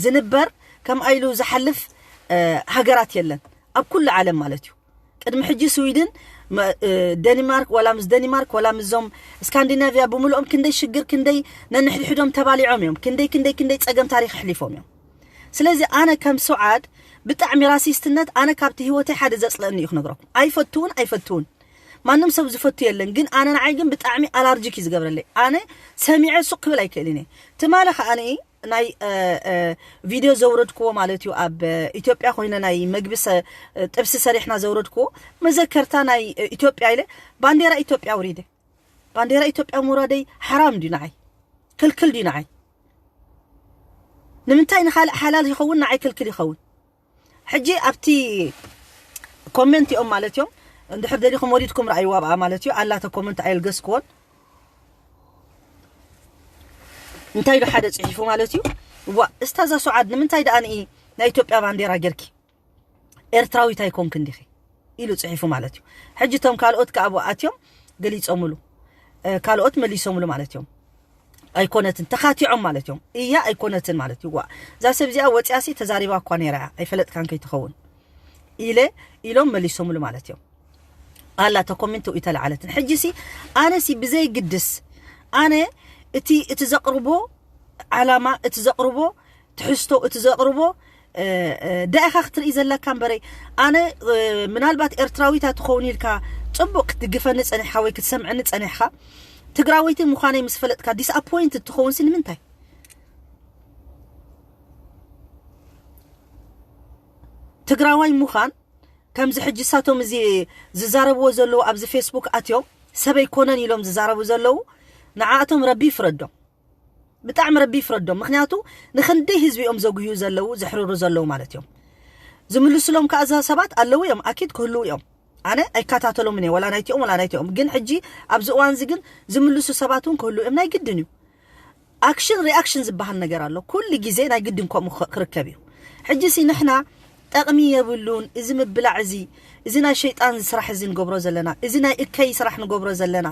ዝንበር ከምኣ ኢሉ ዝሓልፍ ሃገራት የለን ኣብ ኩሉ ዓለም ማለት እዩ። ቅድሚ ሕጂ ስዊድን፣ ደኒማርክ፣ ወላ ምስ ደኒማርክ ወላ ምስዞም ስካንዲናቪያ ብምልኦም ክንደይ ሽግር ክንደይ ነንሕድሕዶም ተባሊዖም እዮም። ክንደይ ክንደይ ክንደይ ፀገም ታሪክ ኣሕሊፎም እዮም። ስለዚ ኣነ ከም ሱዓድ ብጣዕሚ ራሲስትነት ኣነ ካብቲ ህይወተይ ሓደ ዘፅለእኒ እዩ ክነግረኩም። ኣይፈትውን ኣይፈትውን ማንም ሰብ ዝፈቱ የለን። ግን ኣነ ንዓይ ግን ብጣዕሚ ኣላርጂክ እዩ ዝገብረለይ። ኣነ ሰሚዐ ሱቅ ክብል ኣይክእልን እየ። ትማሊ ከዓኒ ናይ ቪድዮ ዘውረድክዎ ማለት እዩ ኣብ ኢትዮጵያ ኮይነ ናይ መግቢ ጥብሲ ሰሪሕና ዘውረድክዎ መዘከርታ ናይ ኢትዮጵያ ኢለ ባንዴራ ኢትዮጵያ ኣውሪደ። ባንዴራ ኢትዮጵያ ምውራደይ ሓራም ድዩ ንዓይ? ክልክል ድዩ ንዓይ? ንምንታይ ንኻልእ ሓላል ይኸውን ንዓይ ክልክል ይኸውን? ሕጂ ኣብቲ ኮመንት እዮም ማለት እዮም። እንድሕር ደሊኹም ወሪድኩም ረኣይዋ ብኣ ማለት እዩ። ኣላተ ኮመንት ኣየልገስክዎን እንታይ ኢሉ ሓደ ጽሒፉ ማለት እዩ። ዋ እስታዛ ሱዓድ ንምንታይ ደኣ ንኢ ናይ ኢትዮጵያ ባንዴራ ጌርኪ? ኤርትራዊት ኣይኮንክን ዲኺ ኢሉ ጽሒፉ ማለት እዩ። ሕጂ እቶም ካልኦት ከኣ ኣብኡ ኣትዮም ገሊጾምሉ። ካልኦት መሊሶምሉ ማለት እዮም። ኣይኮነትን ተኻቲዖም ማለት እዮም። እያ ኣይኮነትን ማለት እዩ። ዋ እዛ ሰብ እዚኣ ወፂኣሲ ተዛሪባ እኳ ነይራ እያ ኣይፈለጥካን ከይትኸውን ኢለ ኢሎም መሊሶምሉ ማለት እዮም። ኣላ ተኮሚንት ውኢተ ለዓለትን ሕጂ ሲ ኣነ ሲ ብዘይ ግድስ ኣነ እቲ እቲ ዘቕርቦ ዓላማ እቲ ዘቕርቦ ትሕዝቶ እቲ ዘቕርቦ ዳኢኻ ክትርኢ ዘለካ እምበረይ ኣነ ምናልባት ኤርትራዊት ትኸውን ኢልካ ፅቡቅ ክትድግፈኒ ፀኒሕካ ወይ ክትሰምዐኒ ፀኒሕካ ትግራወይቲ ምዃነይ ምስ ፈለጥካ disappointed ትኸውን ሲ ንምንታይ? ትግራዋይ ምዃን ከምዚ ሕጂ ሳቶም እዚ ዝዛረብዎ ዘለዉ ኣብዚ ፌስቡክ ኣትዮም ሰብ ኣይኮነን ኢሎም ዝዛረቡ ዘለዉ ንዓኣቶም ረቢ ይፍረዶም። ብጣዕሚ ረቢ ይፍረዶም። ምክንያቱ ንክንደይ ህዝቢ እዮም ዘጉህዩ ዘለዉ ዘሕርሩ ዘለዉ ማለት እዮም። ዝምልስሎም ከዓ እዛ ሰባት ኣለዉ እዮም ኣኪድ ክህልዉ እዮም። ኣነ ኣይከታተሎምን እየ ወላ ናይቲኦም ወላ ናይቲኦም ግን ሕጂ ኣብዚ እዋን እዚ ግን ዝምልሱ ሰባት እውን ክህልዉ እዮም ናይ ግድን እዩ። ኣክሽን ሪኣክሽን ዝበሃል ነገር ኣሎ። ኩሉ ግዜ ናይ ግድን ከምኡ ክርከብ እዩ። ሕጂ ሲ ንሕና ጠቕሚ የብሉን እዚ ምብላዕ እዚ እዚ ናይ ሸይጣን ስራሕ እዚ ንገብሮ ዘለና እዚ ናይ እከይ ስራሕ ንገብሮ ዘለና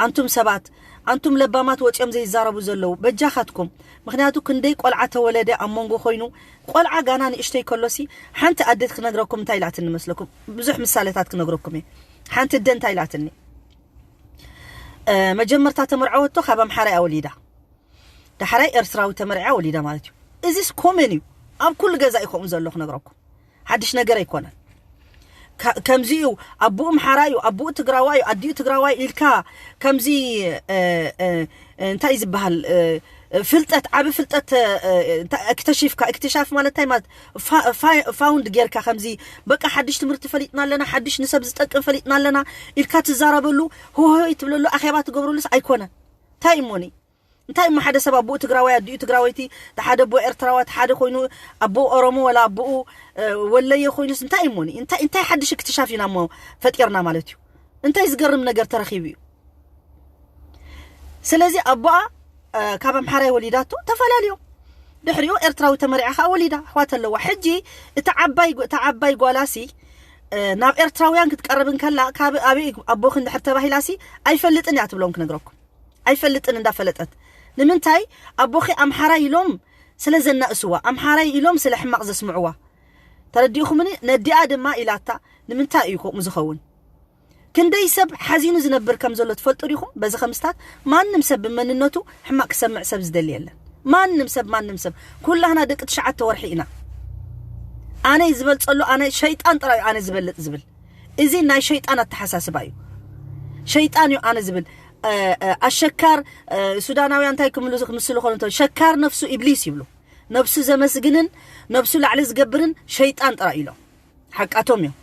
ኣንቱም ሰባት ኣንቱም ለባማት ወፂኦም ዘይዛረቡ ዘለዉ በጃኻትኩም። ምክንያቱ ክንደይ ቆልዓ ተወለደ ኣብ መንጎ ኮይኑ ቆልዓ ጋና ንእሽተይ ከሎሲ ሓንቲ ኣደት ክነግረኩም እንታይ ኢላትኒ መስለኩም? ብዙሕ ምሳሌታት ክነግረኩም እየ። ሓንቲ ኣደ እንታይ ኢላትኒ? መጀመርታ ተመርዐወቶ ካብ ኣምሓራ እያ ወሊዳ። ዳሕራይ ኤርትራዊ ተመርዕያ ወሊዳ ማለት እዩ። እዚስ ኮመን እዩ። ኣብ ኩሉ ገዛ እዩ ከምኡ ዘሎ ክነግረኩም። ሓድሽ ነገር ኣይኮነን። ከምዚ እዩ ኣቦኡ ኣምሓራ እዩ ኣቦኡ ትግራዋይ እዩ ኣዲኡ ትግራዋይ ኢልካ ከምዚ እንታይ እዩ ዝበሃል ፍልጠት ዓቢ ፍልጠት እክተሽፍካ እክትሻፍ ማለት እንታይ ማለት ፋውንድ ጌርካ ከምዚ በቃ ሓድሽ ትምህርቲ ፈሊጥና ኣለና ሓድሽ ንሰብ ዝጠቅም ፈሊጥና ኣለና ኢልካ ትዛረበሉ ሆሆይ ትብለሉ ኣኼባ ትገብረሉስ ኣይኮነን እንታይ እሞኒ እንታይ እሞ ሓደ ሰብ ኣቦኡ ትግራዋይ ኣዲኡ ትግራወይቲ ሓደ ኣቦ ኤርትራዋ ሓደ ኮይኑ ኣቦኡ ኦሮሞ ወላ ኣቦኡ ወለየ ኮይኑስ እንታይ እሞኒ እንታይ ሓድሽ እክትሻፍ ኢና እሞ ፈጢርና ማለት እዩ እንታይ ዝገርም ነገር ተረኺቡ እዩ ስለዚ ኣቦኣ ካብ ኣምሓራይ ወሊዳቶ ተፈላለዮም ድሕሪኡ ኤርትራዊ ተመሪዓ ከዓ ወሊዳ ኣሕዋት ኣለዋ ሕጂ እቲ ዓባይ እቲ ዓባይ ጓላሲ ናብ ኤርትራውያን ክትቀርብ እንከላ ካብ ኣበይ ኣቦኺ እንድሕር ተባሂላሲ ኣይፈልጥን እያ ትብሎም ክነግረኩም ኣይፈልጥን እንዳፈለጠት ንምንታይ ኣቦኺ ኣምሓራይ ኢሎም ስለ ዘናእስዋ ኣምሓራይ ኢሎም ስለ ሕማቕ ዘስምዕዋ ተረዲእኹምኒ? ነዲኣ ድማ ኢላታ። ንምንታይ እዩ ከምኡ ዝኸውን? ክንደይ ሰብ ሓዚኑ ዝነብር ከም ዘሎ ትፈልጡ ዲኹም? በዚ ከምስታት ማንም ሰብ ብመንነቱ ሕማቕ ክሰምዕ ሰብ ዝደሊ የለን። ማንም ሰብ፣ ማንም ሰብ፣ ኩላህና ደቂ ትሽዓተ ወርሒ ኢና። ኣነ ዝበልጸሉ፣ ኣነ ሸይጣን ጥራይ ኣነ ዝበልጽ ዝብል፣ እዚ ናይ ሸይጣን ኣተሓሳስባ እዩ። ሸይጣን እዩ ኣነ ዝብል። ኣሸካር፣ ሱዳናውያን እንታይ ክምሉ ክምስሉ ኾኑ፣ ሸካር ነፍሱ ኢብሊስ ይብሉ። ነብሱ ዘመስግንን ነብሱ ላዕሊ ዝገብርን ሸይጣን ጥራይ ኢሎም። ሓቃቶም እዮም።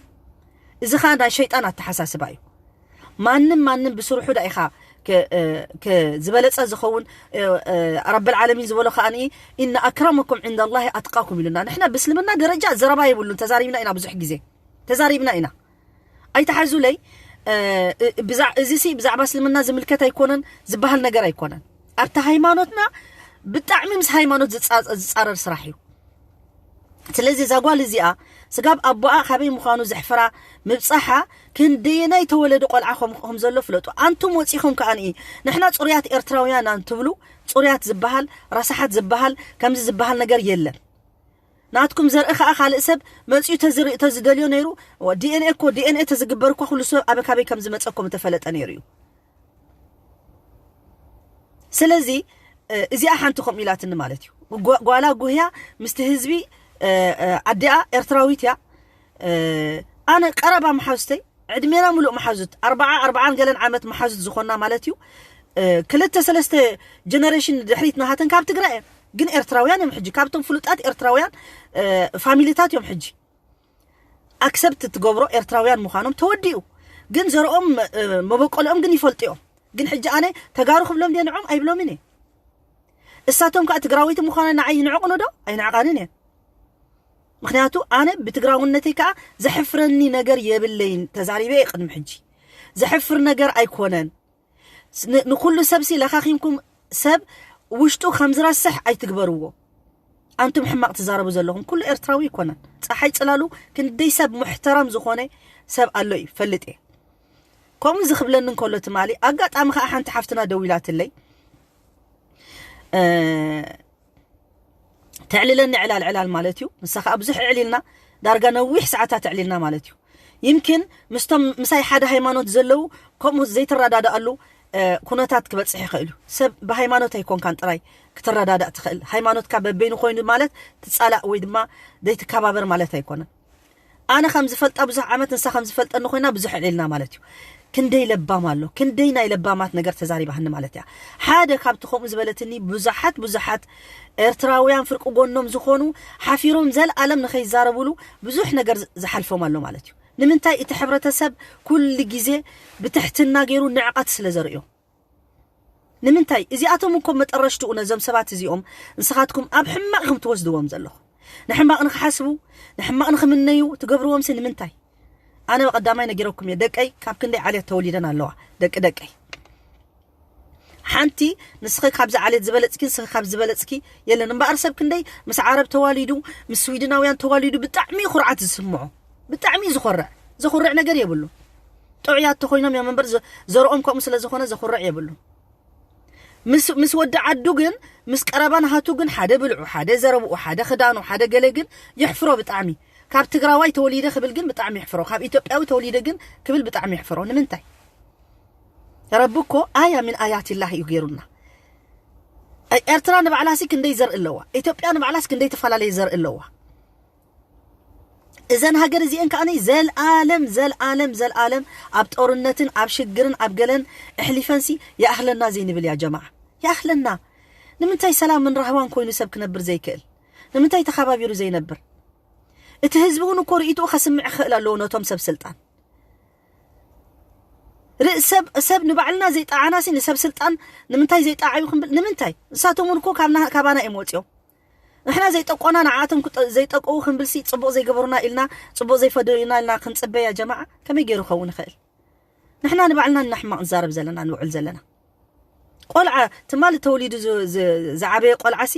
እዚ ኸዓ ናይ ሸይጣን ኣተሓሳስባ እዩ። ማንም ማንም ብስርሑ ዳ ኢኻ ዝበለፀ ዝኸውን። ረብል ዓለሚን ዝበሎ ከዓ፣ ኢነ ኣክረመኩም ዕንደ ላሂ ኣትቃኩም ኢሉና። ንሕና ብእስልምና ደረጃ ዘረባ የብሉን። ተዛሪብና ኢና፣ ብዙሕ ግዜ ተዛሪብና ኢና። ኣይተሓዙለይ። እዚ ሲ ብዛዕባ እስልምና ዝምልከት ኣይኮነን፣ ዝበሃል ነገር ኣይኮነን። ኣብቲ ሃይማኖትና ብጣዕሚ ምስ ሃይማኖት ዝፃረር ስራሕ እዩ። ስለዚ እዛ ጓል እዚኣ ስጋብ ኣቦኣ ካበይ ምዃኑ ዘሕፍራ ምብፃሓ ክንደየናይ ተወለደ ቆልዓ ከም ዘሎ ፍለጡ። ኣንቱም ወፂኹም ከኣ ንኢ ንሕና ፅሩያት ኤርትራውያን ኣንትብሉ፣ ፅሩያት ዝበሃል፣ ረሳሓት ዝበሃል፣ ከምዚ ዝበሃል ነገር የለን። ናትኩም ዘርኢ ከኣ ካልእ ሰብ መፅኡ ተዝደልዮ ነይሩ። ዲኤንኤ እኮ ዲኤንኤ ተዝግበር እኳ ኩሉ ሰብ ኣበ ካበይ ከም ዝመፀ እኮ ምተፈለጠ ነይሩ እዩ። ስለዚ እዚኣ ሓንቲ ከምኡ ኢላትኒ ማለት እዩ። ጓላ ጉህያ ምስቲ ህዝቢ፣ ኣዲኣ ኤርትራዊት እያ። ኣነ ቀረባ መሓዙተይ ዕድሜና ሙሉእ መሓዙት ኣርባዓ ኣርባዓን ገለን ዓመት መሓዙት ዝኾና ማለት እዩ። ክልተ ሰለስተ ጀነሬሽን ድሕሪት ናሃተን ካብ ትግራይ እየን። ግን ኤርትራውያን እዮም ሕጂ፣ ካብቶም ፍሉጣት ኤርትራውያን ፋሚሊታት እዮም ሕጂ። ኣክሰፕት ትገብሮ ኤርትራውያን ምዃኖም ተወዲኡ። ግን ዘርኦም መበቆልኦም ግን ይፈልጡ እዮም። ግን ሕጂ ኣነ ተጋሩ ክብሎም ድየ ንዖም? ኣይብሎምን እየ። እሳቶም ከዓ ትግራወይቲ ምዃነ ንዓይ ይንዕቑኒ ዶ? ኣይንዕቓንን እየ። ምክንያቱ ኣነ ብትግራውነተይ ከዓ ዘሕፍረኒ ነገር የብለይን። ተዛሪበ እየ ቅድሚ ሕጂ። ዘሕፍር ነገር ኣይኮነን። ንኩሉ ሰብሲ ለኻኺምኩም ሰብ ውሽጡ ከም ዝረስሕ ኣይትግበርዎ። ኣንቱም ሕማቕ ትዛረቡ ዘለኹም ኩሉ ኤርትራዊ ኣይኮነን። ፀሓይ ፅላሉ ክንደይ ሰብ ሙሕተረም ዝኾነ ሰብ ኣሎ እዩ ፈልጥ እየ። ከምኡ ዝኽብለኒ እንከሎ ትማሊ ኣጋጣሚ ከዓ ሓንቲ ሓፍትና ደዊላትለይ። ተዕልለኒ ዕላል ዕላል ማለት እዩ። ንሳ ከዓ ብዙሕ ኣዕሊልና ዳርጋ ነዊሕ ሰዓታት ኣዕሊልና ማለት እዩ። ይምክን ምስቶም ምሳይ ሓደ ሃይማኖት ዘለዉ ከምኡ ዘይትረዳድኣሉ ኩነታት ክበፅሕ ይኽእል እዩ። ሰብ ብሃይማኖት ኣይኮንካን ጥራይ ክትረዳዳእ ትኽእል። ሃይማኖትካ በበይኑ ኮይኑ ማለት ትፃላእ ወይ ድማ ዘይትከባበር ማለት ኣይኮነን። ኣነ ከም ዝፈልጣ ብዙሕ ዓመት ንሳ ከም ዝፈልጠኒ ኮይና ብዙሕ ኣዕሊልና ማለት እዩ። ክንደይ ለባም ኣሎ፣ ክንደይ ናይ ለባማት ነገር ተዛሪባህኒ ማለት እያ። ሓደ ካብቲ ከምኡ ዝበለትኒ ብዙሓት ብዙሓት ኤርትራውያን ፍርቂ ጎኖም ዝኾኑ ሓፊሮም ዘልኣለም ንኸይዛረቡሉ ብዙሕ ነገር ዝሓልፎም ኣሎ ማለት እዩ። ንምንታይ? እቲ ሕብረተሰብ ኩሉ ግዜ ብትሕትና ገይሩ ንዕቐት ስለ ዘርእዮ። ንምንታይ? እዚኣቶም እኮ መጠረሽትኡ ነዞም ሰባት እዚኦም ንስኻትኩም ኣብ ሕማቕ ኢኹም ትወስድዎም ዘለኹም። ንሕማቕ ንክሓስቡ፣ ንሕማቕ ንክምነዩ ትገብርዎምሲ ንምንታይ? ኣነ ብቐዳማይ ነጊረኩም እየ፣ ደቀይ ካብ ክንደይ ዓሌት ተወሊደን ኣለዋ። ደቂ ደቀይ ሓንቲ ንስኺ ካብዚ ዓሌት ዝበለፅኪ ንስኺ ካብ ዝበለፅኪ የለን። እምበኣር ሰብ ክንደይ ምስ ዓረብ ተዋሊዱ ምስ ስዊድናውያን ተዋሊዱ ብጣዕሚ ኩርዓት ዝስምዖ፣ ብጣዕሚ ዝኮርዕ፣ ዘኩርዕ ነገር የብሉ። ጥዑያት ተኮይኖም እዮም እምበር ዘርኦም ከምኡ ስለ ዝኾነ ዘኩርዕ የብሉ። ምስ ወዲ ዓዱ ግን ምስ ቀረባ ናሃቱ ግን ሓደ ብልዑ፣ ሓደ ዘረብኡ፣ ሓደ ክዳኑ፣ ሓደ ገለ ግን የሕፍሮ ብጣዕሚ። ካብ ትግራዋይ ተወሊደ ክብል ግን ብጣዕሚ የሕፍሮ። ካብ ኢትዮጵያዊ ተወሊደ ግን ክብል ብጣዕሚ የሕፍሮ። ንምንታይ? ረቢ እኮ ኣያ ሚን ኣያቲላህ እዩ ገይሩና። ኤርትራ ንባዕላሲ ክንደይ ዘርኢ ኣለዋ፣ ኢትዮጵያ ንባዕላስ ክንደይ ተፈላለየ ዘርኢ ኣለዋ። እዘን ሃገር እዚአን ከዓኒ ዘልኣለም ዘልኣለም ዘልኣለም ኣብ ጦርነትን ኣብ ሽግርን ኣብ ገለን ኣሕሊፈንሲ ይኣኽለና ዘይንብል እያ ጀማዓ። ይኣኽለና። ንምንታይ ሰላምን ራህዋን ኮይኑ ሰብ ክነብር ዘይክእል? ንምንታይ ተኸባቢሩ ዘይነብር? እቲ ህዝቢ እውን እኮ ርእይትኡ ከስምዕ ክኽእል ኣለዎ ነቶም ሰብ ስልጣን። ሰብ ንባዕልና ዘይጠዓናሲ ንሰብ ስልጣን ንምንታይ ዘይጠዓዩ ክንብል ንምንታይ? ንሳቶም እውን እኮ ካባና እዮም ወፂኦም። ንሕና ዘይጠቆና ንዓኣቶም ዘይጠቀዉ ክንብልሲ ፅቡቕ ዘይገበሩና ኢልና ፅቡቕ ዘይፈደዩና ኢልና ክንፅበያ ጀማዓ ከመይ ገይሩ ክኸውን ይኽእል? ንሕና ንባዕልና እናሕማቕ ንዛረብ ዘለና ንውዕል ዘለና ቆልዓ ትማሊ ተወሊዱ ዝዓበየ ቆልዓሲ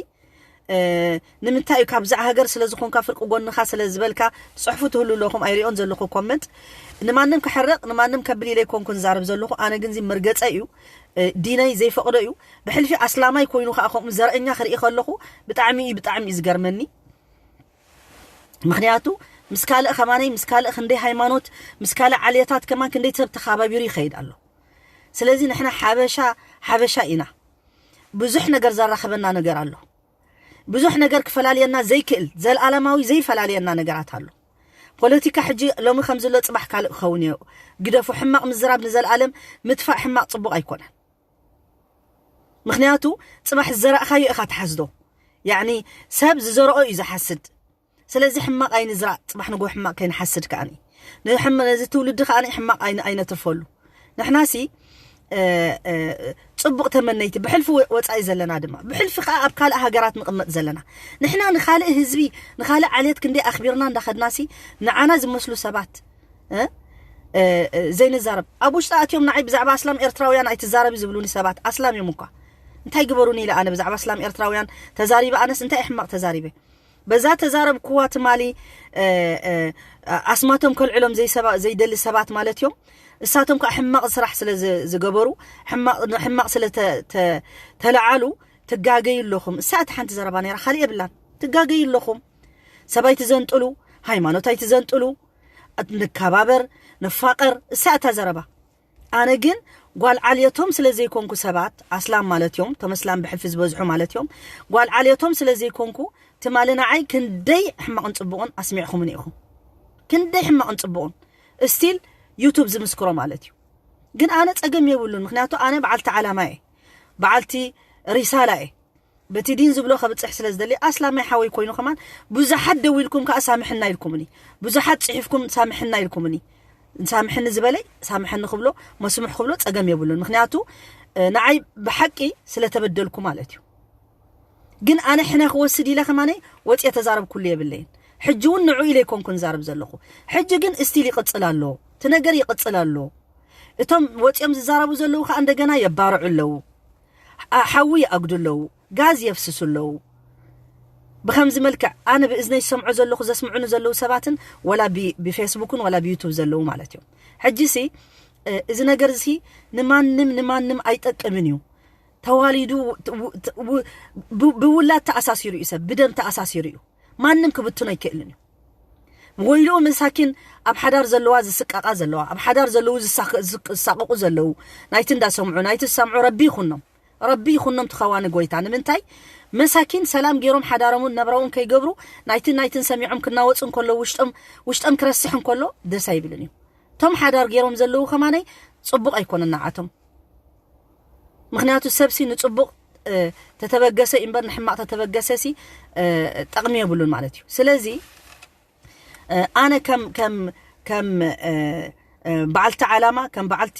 ንምንታይ እዩ ካብዛ ሃገር ስለ ዝኾንካ ፍርቂ ጎንኻ ስለ ዝበልካ ትፅሕፉ ትህሉ ኣለኹም ኣይሪኦን ዘለኹ ኮመንት ንማንም ክሕርቕ ንማንም ከብል ኢለ ይኮንኩ ዝዛረብ ዘለኹ ኣነ ግን እዚ መርገፀ እዩ ዲነይ ዘይፈቕዶ እዩ ብሕልፊ ኣስላማይ ኮይኑ ከዓ ከምኡ ዘርእኛ ክርኢ ከለኹ ብጣዕሚ እዩ ብጣዕሚ እዩ ዝገርመኒ ምክንያቱ ምስ ካልእ ከማነይ ምስ ካልእ ክንደይ ሃይማኖት ምስ ካልእ ዓሌታት ከማን ክንደይ ሰብ ተኻባቢሩ ይኸይድ ኣሎ። ስለዚ ንሕና ሓበሻ ሓበሻ ኢና። ብዙሕ ነገር ዘራኸበና ነገር ኣሎ። ብዙሕ ነገር ክፈላልየና ዘይክእል ዘልኣለማዊ ዘይፈላልየና ነገራት ኣሎ። ፖለቲካ ሕጂ ሎሚ ከም ዘሎ ጽባሕ ካልእ ክኸውን እዮ። ግደፉ፣ ሕማቕ ምዝራብ ንዘልኣለም ምጥፋእ ሕማቕ ጽቡቕ ኣይኮነን። ምክንያቱ ጽባሕ ዝዘራእካዮ ኢኻ ትሓስዶ። ያዕኒ ሰብ ዝዘርኦ እዩ ዝሓስድ። ስለዚ ሕማቕ ኣይንዝራእ፣ ጽባሕ ንጎ ሕማቕ ከይንሓስድ ከኣኒ ንሕም ነዚ ትውልዲ ከኣኒ ሕማቕ ኣይን ኣይነትርፈሉ። ንሕናሲ እ፣ እ፣ ጽቡቕ ተመነይቲ ብሕልፊ ወ- ወጻኢ ዘለና ድማ ብሕልፊ ከኣ ኣብ ካልእ ሃገራት ንቕመጥ ዘለና ንሕና ንኻልእ ህዝቢ ንኻልእ ዓሌት ክንደይ ኣኽቢርና እንዳኸድናሲ ንዓና ዝመስሉ ሰባት እ፣ እ፣ እ፣ ዘይንዛረብ ኣብ ውሽጢ ኣትዮም ንዓይ ብዛዕባ ኣስላም ኤርትራውያን ኣይትዛረቢ ዝብሉኒ ሰባት ኣስላም እዮም እኳ እንታይ ግበሩኒ ኢለ ኣነ ብዛዕባ ኣስላም ኤርትራውያን ተዛሪበ ኣነስ እንታይ ሕማቕ ተዛሪበ በዛ ተዛረብክዋ ትማሊ እ፣ እ፣ ኣስማቶም ከልዕሎም ዘይሰባ- ዘይደሊ ሰባት ማለት እዮም። እሳቶም ከዓ ሕማቕ ስራሕ ስለ ዝ- ዝገበሩ ሕማቕ ሕማቕ ስለ ተ- ተ- ተለዓሉ ትጋገዩ ኣለኹም። እሳ እቲ ሓንቲ ዘረባ ነይራ፣ ካልእ የብላን። ትጋገዩ ኣለኹም። ሰብ ኣይትዘንጥሉ፣ ሃይማኖት ኣይትዘንጥሉ፣ ንከባበር ንፋቐር። እሳ እታ ዘረባ ኣነ ግን ጓል ዓልየቶም ስለ ዘይኮንኩ ሰባት ኣስላም ማለት እዮም፣ እቶም ኣስላም ብሕልፊ ዝበዝሑ ማለት እዮም። ጓል ዓልየቶም ስለ ዘይኮንኩ ትማሊ ንዓይ ክንደይ ሕማቕን ጽቡቕን ኣስሚዕኹምኒ ኢኹም። ክንደይ ሕማቕን ጽቡቕን እስቲል ዩቱብ ዝምስክሮ ማለት እዩ። ግን ኣነ ጸገም የብሉን፣ ምክንያቱ ኣነ በዓልቲ ዓላማ እየ፣ በዓልቲ ሪሳላ እየ። በቲ ዲን ዝብሎ ከብጽሕ ስለ ዝደሊ ኣስላማይ ሓወይ ኮይኑ ከማን ብዙሓት ደዊልኩም ከኣ ሳምሕና ኢልኩምኒ፣ ብዙሓት ጽሒፍኩም ሳምሕና ኢልኩምኒ። ሳምሕኒ ዝበለይ ሳምሐኒ ክብሎ መስሙሕ ክብሎ ጸገም የብሉን። ምክንያቱ እ፣ ንዓይ ብሓቂ ስለ ተበደልኩ ማለት እዩ። ግን ኣነ ሕነ ክወስድ ኢለ ከማነይ ወጽየ ተዛረብኩሉ የብለይን። ሕጂ እውን ንዑ ኢለ ይኮንኩ ንዛረብ ዘለኹ። ሕጂ ግን እስቲል ይቕጽል ኣሎ፣ እቲ ነገር ይቕጽል ኣሎ። እቶም ወጽዮም ዝዛረቡ ዘለዉ ከኣ እንደገና የባርዑ ኣለዉ፣ ኣ- ሓዊ ይኣግዱ ኣለዉ፣ ጋዝ የፍስሱ ኣለዉ። ብከምዚ መልክዕ ኣነ ብእዝነይ ዝሰምዖ ዘለኹ ዘስምዑኒ ዘለዉ ሰባትን ወላ ብ- ብፌስቡክን ወላ ብዩቱብ ዘለዉ ማለት እዮም። ሕጂ ሲ እ፣ እዚ ነገር እዚ ንማንም ንማንም ኣይጠቅምን እዩ። ተዋሊዱ ው- ው- ው- ብ- ብውላድ ተኣሳሲሩ እዩ፣ ሰብ ብደም ተኣሳሲሩ እዩ። ማንም ክብትኖ ኣይክእልን እዩ። ወይልኡ መሳኪን ኣብ ሓዳር ዘለዋ ዝስቀቓ ዘለዋ ኣብ ሓዳር ዘለዉ ዝሳቅ- ዝሳቅቁ ዘለዉ ናይቲ እንዳሰምዑ ናይቲ ዝሰምዑ ረቢ ይኹኖም ረቢ ይኹኖም ትኸዋኒ ጎይታ ንምንታይ መሳኪን ሰላም ገይሮም ሓዳሮምን ነብራውን ከይገብሩ ናይትን ናይትን ሰሚዖም ክናወፁ እንከሎ ውሽጦም ውሽጦም ክረስሕ እንከሎ ደስ ኣይብልን እዩ። እቶም ሓዳር ገይሮም ዘለዉ ከማነይ ፅቡቕ ኣይኮነን ንዓቶም። ምክንያቱ ሰብሲ ንፅቡቕ ተተበገሰ እምበር ንሕማቕ ተተበገሰሲ ጠቕሚ የብሉን ማለት እዩ። ስለዚ ኣነ ከም ከም ከም በዓልቲ ዓላማ ከም በዓልቲ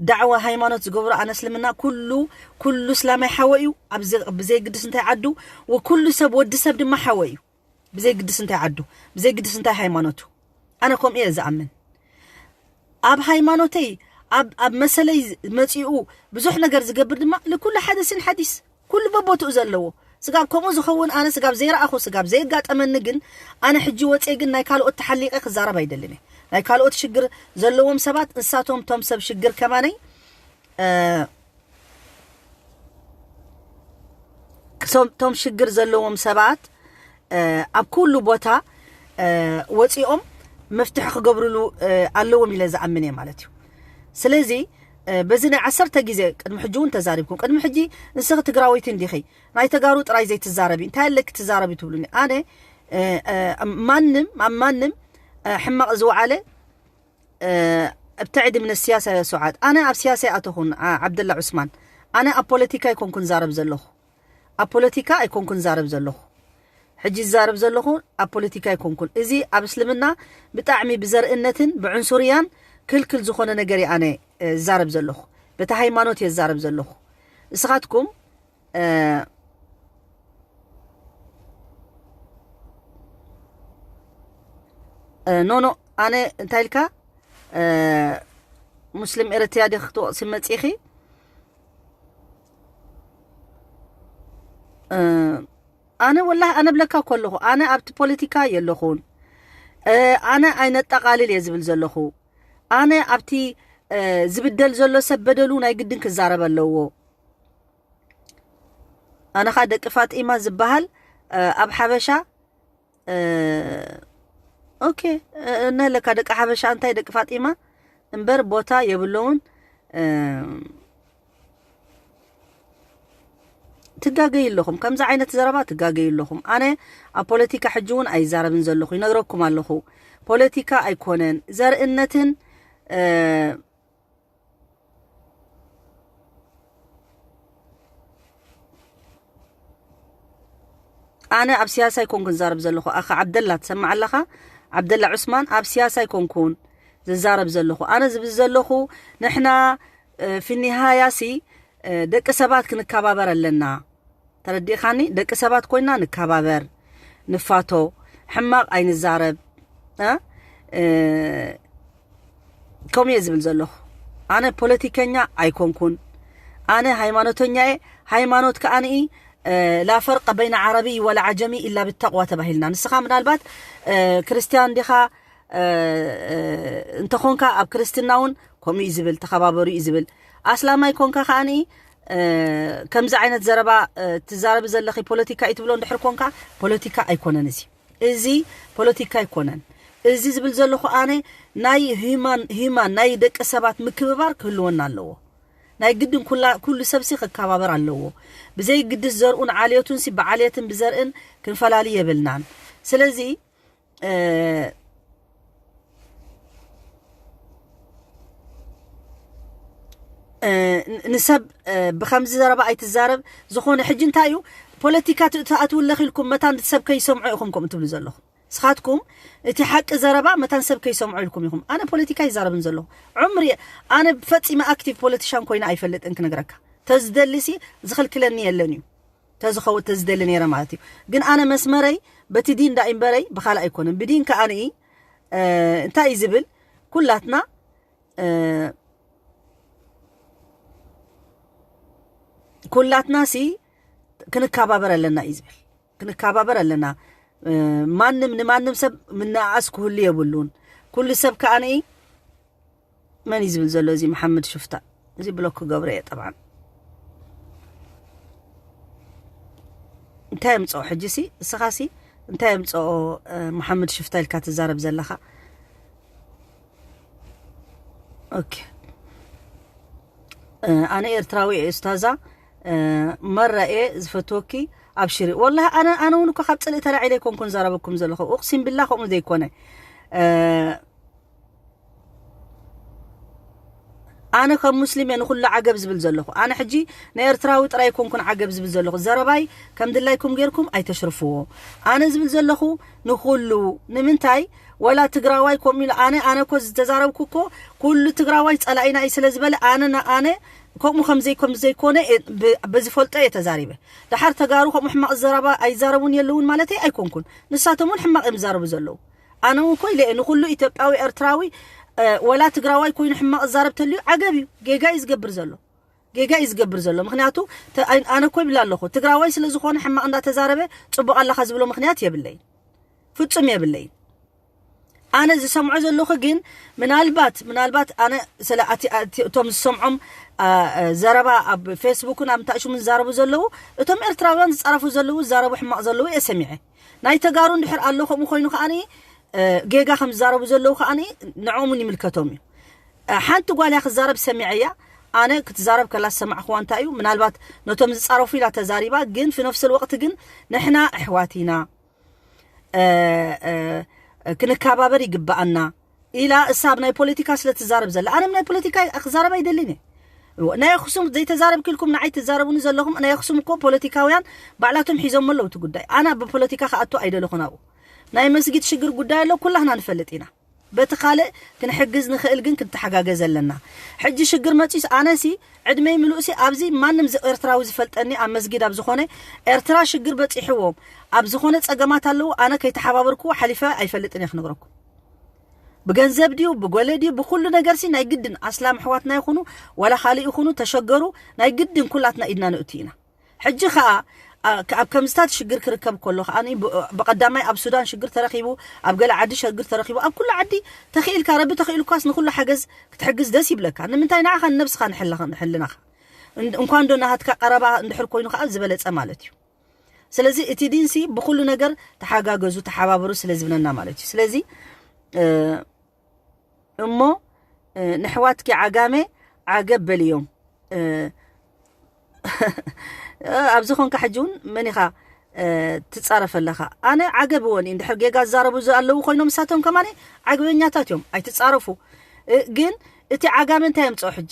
ዳዕዋ ሃይማኖት ዝገብሩ ኣነ እስልምና ኩሉ ኩሉ እስላማይ ሓወ እዩ። ብዘይግድስ እንታይ ዓዱ ወኩሉ ሰብ ወዲ ሰብ ድማ ሓወ እዩ። ብዘይግድስ እንታይ ዓዱ ብዘይግድስ እንታይ ሃይማኖቱ ኣነ ከምኡ እየ ዝኣምን። ኣብ ሃይማኖተይ ኣብ ኣብ መሰለይ መፂኡ ብዙሕ ነገር ዝገብር ድማ ልኩሉ ሓደሲን ሓዲስ ኩሉ በቦትኡ ዘለዎ ስጋብ ከምኡ ዝኸውን ኣነ ስጋብ ዘይረኣኹ ስጋብ ዘየጋጠመኒ ግን ኣነ ሕጂ ወፅየ ግን ናይ ካልኦት ተሓሊቐ ክዛረብ ኣይደልን እየ። ናይ ካልኦት ሽግር ዘለዎም ሰባት ንሳቶም ቶም ሰብ ሽግር ከማነይ ቶም ሽግር ዘለዎም ሰባት ኣብ ኩሉ ቦታ ወፂኦም መፍትሒ ክገብርሉ ኣለዎም ኢለ ዝኣምን እየ ማለት እዩ። ስለዚ በዚ ናይ ዓሰርተ ግዜ ቅድሚ ሕጂ እውን ተዛሪብኩም ቅድሚ ሕጂ ንስኺ ትግራወይቲ እንዲኺ ናይ ተጋሩ ጥራይ ዘይትዛረቢ እንታይ ኣለኪ ትዛረቢ ትብሉኒ ኣነ ማንም ኣብ ማንም ሕማቕ ዝወዓለ ابتعدي من السياسة يا سعاد ኣነ ኣብ ስያሳ ኣይኣተኹን። ዓብደላ ዑስማን ኣነ ኣብ ፖለቲካ ኣይኮንኩን ዛረብ ዘለኹ ኣብ ፖለቲካ ኣይኮንኩን ዛረብ ዘለኹ ሕጂ ዝዛረብ ዘለኹ ኣብ ፖለቲካ ኣይኮንኩን። እዚ ኣብ እስልምና ብጣዕሚ ብዘርእነትን ብዕንሱርያን ክልክል ዝኾነ ነገር እየ ኣነ ዝዛረብ ዘለኹ። በቲ ሃይማኖት እየ ዝዛረብ ዘለኹ። እስኻትኩም ኖኖ ኣነ እንታይ ኢልካ ሙስሊም ኤረትርያ ዲኺ ክትወቕሲ መፂኺ? ኣነ ወላሂ ኣነ ብለካ ከለኹ ኣነ ኣብቲ ፖለቲካ የለኹን። ኣነ ኣይነጠቓልል እየ ዝብል ዘለኹ። ኣነ ኣብቲ ዝብደል ዘሎ ሰብ በደሉ ናይ ግድን ክዛረብ ኣለዎ። ኣነ ኸኣ ደቂ ፋጢማ ዝበሃል ኣብ ሓበሻ ኦኬ፣ እነለካ ደቂ ሓበሻ እንታይ ደቂ ፋጢማ እምበር ቦታ የብለውን። ትጋገዩ ኣለኹም፣ ከምዚ ዓይነት ዘረባ ትጋገዩ ኣለኹም። ኣነ ኣብ ፖለቲካ ሕጂ እውን ኣይዛረብን ዘለኹ፣ ይነግረኩም ኣለኹ። ፖለቲካ ኣይኮነን፣ ዘርእነትን ኣነ ኣብ ሲያሳ ኣይኮንኩን ዝዛረብ ዘለኹ። ኣኻ ዓብደላ ትሰምዕ ኣለኻ? ዓብደላ ዑስማን፣ ኣብ ሲያሳ ኣይኮንኩን ዝዛረብ ዘለኹ። ኣነ ዝብል ዘለኹ ንሕና ፊኒሃያሲ ደቂ ሰባት ክንከባበር ኣለና። ተረዲእኻኒ? ደቂ ሰባት ኮይና ንከባበር፣ ንፋቶ፣ ሕማቕ ኣይንዛረብ። ከምኡ እየ ዝብል ዘለኹ። ኣነ ፖለቲከኛ ኣይኮንኩን። ኣነ ሃይማኖተኛ እየ። ሃይማኖት ከኣ ንኢ ላ ፈርቀ በይነ ዓረቢ ወላ ዓጀሚ ኢላ ብተቕዋ ተባሂልና። ንስኻ ምናልባት ክርስትያን ዲኻ እንተኾንካ ኣብ ክርስትና እውን ከምኡ እዩ ዝብል፣ ተኸባበሩ እዩ ዝብል። ኣስላማይ ኮንካ ከኣ ንኢ ከምዚ ዓይነት ዘረባ ትዛረቢ ዘለኺ ፖለቲካ እዩ ትብሎ እንድሕር ኮንካ፣ ፖለቲካ ኣይኮነን እዚ። እዚ ፖለቲካ ኣይኮነን። እዚ ዝብል ዘለኹ ኣነ ናይ ሂማን ሂማን ናይ ደቂ ሰባት ምክብባር ክህልወና ኣለዎ። ናይ ግድን ኩላ ኩሉ ሰብሲ ክከባበር ኣለዎ። ብዘይ ግድስ ዘርኡን ዓልየቱን ሲ ብዓልየትን ብዘርእን ክንፈላሊ የብልናን። ስለዚ ንሰብ ብከምዚ ዘረባ ኣይትዛረብ። ዝኾነ ሕጂ እንታይ እዩ ፖለቲካ ትኣትውለኽ ኢልኩም መታን ሰብ ከይሰምዖ ኢኹም ከምኡ ትብሉ ዘለኹም። ንስኻትኩም እቲ ሓቂ ዘረባ መታን ሰብ ከይሰምዖ ኢልኩም ኢኹም። ኣነ ፖለቲካ ይዛረብን ዘለኹ። ዕምሪ ኣነ ፈጺመ ኣክቲቭ ፖለቲሻን ኮይነ ኣይፈልጥን ክነግረካ። ተዝደሊሲ ዝኽልክለኒ የለን እዩ። ተዝኸው ተዝደሊ ነይረ ማለት እዩ። ግን ኣነ መስመረይ በቲ ዲን ዳኢምበረይ ብኻልእ ኣይኮነን። ብዲን ከኣ ንኢ እንታይ እዩ ዝብል? ኩላትና ኩላትና ሲ ክንከባበር ኣለና እዩ ዝብል። ክንከባበር ኣለና። ማንም ንማንም ሰብ ምንኣኣስ ክህሉ የብሉን። ኩሉ ሰብ ከኣ ንኢ መን እዩ ዝብል ዘሎ? እዚ መሓመድ ሽፍታ። እዚ ብሎክ ክገብሮ እየ ጠብዓን። እንታይ የምፅኦ ሕጂ ሲ? እስኻ ሲ እንታይ የምፅኦ? መሓመድ ሽፍታ ኢልካ ትዛረብ ዘለኻ? ኦኬ። ኣነ ኤርትራዊ እየ ኡስታዛ። መራ እየ ዝፈትወኪ። ኣብሽሪ። ወላሂ ኣነ ኣነ እውን እኮ ካብ ፅልኢ ተላዒለ ኣይኮንኩን ዘረበኩም ዘለኹ። እቕሲም ብላ ከምኡ ዘይኮነ። ኣነ ከም ሙስሊም እየ ንኹሉ ዓገብ ዝብል ዘለኹ። ኣነ ሕጂ ንኤርትራዊ ጥራይ ኣይኮንኩን ዓገብ ዝብል ዘለኹ። ዘረባይ ከም ድላይኩም ጌርኩም ኣይተሽርፍዎ። ኣነ ዝብል ዘለኹ ንኹሉ። ንምንታይ? ወላ ትግራዋይ ከምኡ ኢሉ ኣነ ኣነ እኮ ዝተዛረብኩ እኮ ኩሉ ትግራዋይ ጸላኢና እዩ ስለ ዝበለ ኣነ ና- ኣነ ከምኡ ከም ዘይ ከም ዘይኮነ እየ ብ- ብዝፈልጦ እየ ተዛሪበ። ደሓር ተጋሩ ከምኡ ሕማቕ ዘረባ ኣይዛረቡን የለውን ማለት ኣይኮንኩን። ንሳቶም እውን ሕማቕ እዮም ዝዛረቡ ዘለዉ። ኣነ እውን እኮ ኢለ እየ ንኹሉ ኢትዮጵያዊ ኤርትራዊ እ፣ ወላ ትግራዋይ ኮይኑ ሕማቕ ዝዛረብ ተልዩ ዓገብ እዩ። ጌጋ እዩ ዝገብር ዘሎ። ጌጋ እዩ ዝገብር ዘሎ። ምክንያቱ ተ- ኣይ- ኣነ እኮ ይብል ኣለኹ ትግራዋይ ስለ ዝኾነ ሕማቕ እንዳተዛረበ ጽቡቕ ኣለኻ ዝብሎ ምክንያት የብለይን። ፍጹም የብለይን። ኣነ ዝሰምዖ ዘለኹ ግን ምናልባት ምናልባት ኣነ ስለ ኣቲ ኣቲ- እቶም ዝሰምዖም ኣ፣ እ፣ ዘረባ ኣብ ፌስቡክን ኣብ ምታእሹምን ዝዛረቡ ዘለዉ እቶም ኤርትራውያን ዝጸረፉ ዘለዉ ዝዛረቡ ሕማቕ ዘለዉ እየ ሰሚዐ። ናይ ተጋሩ እንድሕር ኣሎ ከምኡ ኮይኑ ከኣኒ እ፣ ጌጋ ከም ዝዛረቡ ዘለዉ ከኣኒ ንዕኦም እውን ይምልከቶም እዩ። እ፣ ሓንቲ ጓል እያ ክዛረብ ሰሚዐያ። ኣነ ክትዛረብ ከላ ዝሰማዕኽዋ እንታይ እዩ ምናልባት ነቶም ዝጻረፉ ኢላ ተዛሪባ። ግን ፊ ነፍስ ወቅት ግን ንሕና ኣሕዋት ኢና እ፣ እ፣ ክንከባበር ይግባኣና ኢላ እሳ ኣብ ናይ ፖለቲካ ስለ ትዛረብ ዘላ ኣነ ናይ ፖለቲካ ክዛረብ ኣይደልን እየ። ናይ ኣክሱም ዘይተዛረብኪ ኢልኩም ንዓይ ትዛረቡኒ ዘለኹም ናይ ኣክሱም እኮ ፖለቲካውያን ባዕላቶም ሒዞሞ ኣለዉ እቲ ጉዳይ። ኣነ ብፖለቲካ ክኣቱ ኣይደለኹን ኣብኡ። ናይ መስጊድ ሽግር ጉዳይ ኣሎ ኩላህና ንፈልጥ ኢና። በቲ ካልእ ክንሕግዝ ንኽእል ግን ክንተሓጋገዝ ኣለና። ሕጂ ሽግር መጺስ ኣነሲ ዕድመይ ምሉእሲ ኣብዚ ማንም ዚ- ኤርትራዊ ዝፈልጠኒ ኣብ መስጊድ ኣብ ዝኾነ ኤርትራ ሽግር በጺሕዎም ኣብ ዝኾነ ጸገማት ኣለዉ ኣነ ከይተሓባበርክዎ ሓሊፈ ኣይፈልጥን እየ ክነግረኩም። ብገንዘብ ድዩ ብጎለ ድዩ ብኩሉ ነገርሲ ናይ ግድን ኣስላም ኣሕዋትና ይኹኑ ዋላ ካልእ ይኹኑ ተሸገሩ ናይ ግድን ኩላትና ኢድና ንእቱ ኢና። ሕጂ ኸኣ ኣብ ከምዝታት ሽግር ክርከብ ከሎ ከኣ ብቐዳማይ ኣብ ሱዳን ሽግር ተረኺቡ ኣብ ገለ ዓዲ ሽግር ተረኺቡ ኣብ ኩሉ ዓዲ ተኽኢልካ ረቢ ተኽኢልኳስ ንኩሉ ሓገዝ ክትሕግዝ ደስ ይብለካ ንምንታይ ንዓኻ ንነብስኻ ንሕልኻ ንሕልናኻ እንኳ እንዶ ናሃትካ ቀረባ እንድሕር ኮይኑ ከኣ ዝበለጸ ማለት እዩ። ስለዚ እቲ ዲንሲ ብኩሉ ነገር ተሓጋገዙ፣ ተሓባበሩ ስለ ዝብለና ማለት እዩ። ስለዚ እሞ ንሕዋትኪ ዓጋመ ዓገብ በልዮም። ኣብዚ ኾንካ ሕጂ እውን መን ኢኻ ትጻረፍ ኣለኻ? ኣነ ዓገብ እወን እንድሕር ጌጋ ዝዛረቡ ኣለዉ ኮይኖም ንሳቶም ከማነ ዓግበኛታት እዮም፣ ኣይትጻረፉ። ግን እቲ ዓጋመ እንታይ የምጽኦ ሕጂ?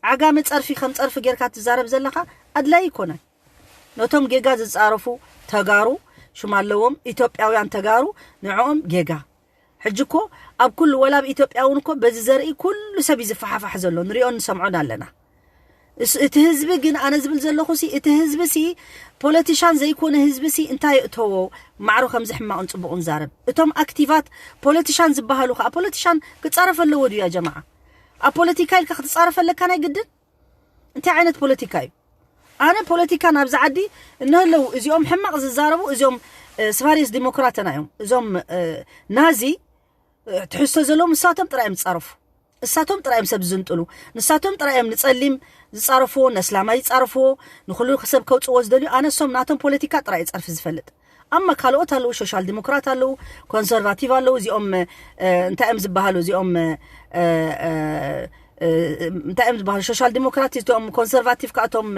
ዓጋመ ጸርፊ ከም ጸርፊ ጌርካ ትዛረብ ዘለኻ ኣድላይ ይኮነን። ነቶም ጌጋ ዝጻረፉ ተጋሩ ሽም ኣለዎም፣ ኢትዮጵያውያን ተጋሩ፣ ንዕኦም ጌጋ። ሕጂ እኮ ኣብ ኩሉ ወላ ኣብ ኢትዮጵያ እውን እኮ በዚ ዘርኢ ኩሉ ሰብ እዩ ዝፈሓፋሕ ዘሎ፣ ንሪኦን ንሰምዖን ኣለና። እስ- እቲ ህዝቢ ግን ኣነ ዝብል ዘለኹ ሲ እቲ ህዝቢ ሲ ፖለቲሻን ዘይኮነ ህዝቢ ሲ እንታይ የእተዎ ማዕሮ ከምዚ ሕማቕን ጽቡቕን ዛረብ? እቶም ኣክቲቫት ፖለቲሻን ዝበሃሉ ከዓ ፖለቲሻን ክጻረፍ ኣለዎ ድዩ ያ ጀማዓ? ኣብ ፖለቲካ ኢልካ ክትጻረፍ ኣለካ ናይ ግድን? እንታይ ዓይነት ፖለቲካ እዩ? ኣነ ፖለቲካ ናብዚ ዓዲ እነህለው እዚኦም ሕማቕ ዝዛረቡ እዚኦም ስፋሪስ ዲሞክራተና እዮም። እዞም ናዚ ትሕዝቶ ዘለዎም ንሳቶም ጥራይ እዮም ዝጻረፉ። ንሳቶም ጥራይ እዮም ሰብ ዝንጥሉ። ንሳቶም ጥራይ እዮም ንጸሊም ዝጻረፍዎ፣ ነስላማይ ይጻረፍዎ፣ ንኹሉ ሰብ ከውጽዎ ዝደልዩ። ኣነ እሶም ናቶም ፖለቲካ ጥራይ እዩ ጸርፊ ዝፈልጥ። ኣማ ካልኦት ኣለዉ፣ ሶሻል ዲሞክራት ኣለዉ፣ ኮንሰርቫቲቭ ኣለዉ። እዚኦም እንታይ እዮም ዝበሃሉ? እዚኦም እንታይ እዮም ዝበሃሉ? ሶሻል ዲሞክራት፣ እቶም ኮንሰርቫቲቭ ካኣቶም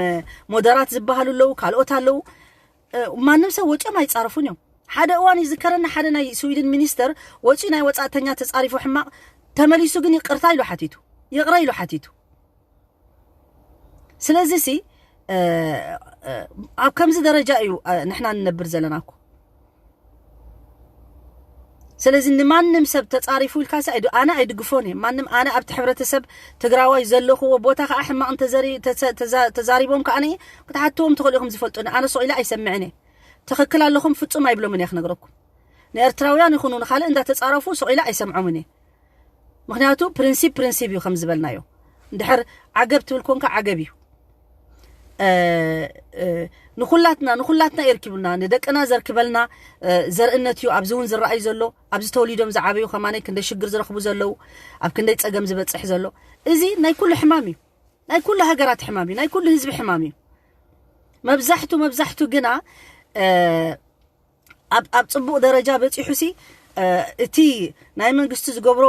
ሞደራት ዝበሃሉ ኣለዉ፣ ካልኦት ኣለዉ። ማንም ሰብ ወፂኦም ኣይፃረፉን እዮም። ሓደ እዋን ይዝከረና፣ ሓደ ናይ ስዊድን ሚኒስተር ወፂኡ ናይ ወፃእተኛ ተፃሪፉ ሕማቕ ተመሊሱ ግን ይቅርታ ኢሉ ሓቲቱ፣ ይቕረ ኢሉ ሓቲቱ። ስለዚ ሲ ኣብ ከምዚ ደረጃ እዩ ንሕና ንነብር ዘለና እኮ። ስለዚ ንማንም ሰብ ተፃሪፉ ኢልካ ሲ ኣነ ኣይድግፎን እየ። ማንም ኣነ ኣብቲ ሕብረተሰብ ትግራዋይ ዘለኽዎ ቦታ ከዓ ሕማቕ ተዛሪቦም ከዓ ክትሓትዎም ትኽእሉ ኢኹም ዝፈልጡኒ። ኣነ ሱቕ ኢለ ኣይሰምዕን እየ። ትኽክል ኣለኹም ፍፁም ኣይብሎምን እየ ክነግረኩም። ንኤርትራውያን ይኹኑ ንኻልእ እንዳተፃረፉ ሱቕ ኢለ ኣይሰምዖምን እየ። ምክንያቱ ፕሪንሲፕ ፕሪንሲፕ እዩ ከም ዝበልናዮ። እንድሕር ዓገብ ትብል ኮንካ ዓገብ እዩ። ንኩላትና ንኩላትና የርኪቡና፣ ንደቅና ዘርክበልና ዘርእነት እዩ። ኣብዚ እውን ዝረኣዩ ዘሎ ኣብዚ ተወሊዶም ዝዓበዩ ከማነይ ክንደይ ሽግር ዝረኽቡ ዘለዉ፣ ኣብ ክንደይ ፀገም ዝበፅሕ ዘሎ። እዚ ናይ ኩሉ ሕማም እዩ፣ ናይ ኩሉ ሃገራት ሕማም እዩ፣ ናይ ኩሉ ህዝቢ ሕማም እዩ። መብዛሕቱ መብዛሕቱ ግና ኣብ ኣብ ጽቡቕ ደረጃ በጺሑ ሲ እቲ ናይ መንግስቲ ዝገብሮ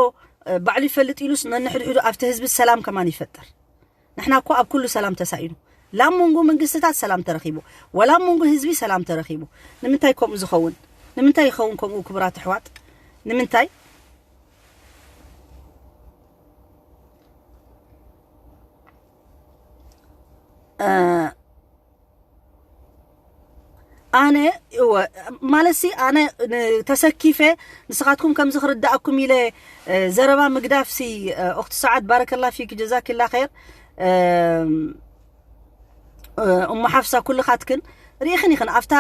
ባዕሉ ይፈልጥ ኢሉስ ነንሕድሕዱ ኣብቲ ህዝቢ ሰላም ከማን ይፈጥር። ንሕና እኮ ኣብ ኩሉ ሰላም ተሳኢኑ፣ ላብ መንጎ መንግስትታት ሰላም ተረኺቡ፣ ወላ ኣብ መንጎ ህዝቢ ሰላም ተረኺቡ። ንምንታይ ከምኡ ዝኸውን? ንምንታይ ይኸውን ከምኡ ክቡራት ኣሕዋት? ንምንታይ? ኣነ እወ ማለት ሲ ኣነ ተሰኪፈ ንስኻትኩም ከምዚ ክርዳእኩም ኢለ ዘረባ ምግዳፍ ሲ ኡክቲ ሰዓት ባረከላ ፊክ ጀዛኪላ ኸይር። እሞ ሓፍሳ ኩልኻትክን ርኢኽን ኢኽን ኣብታ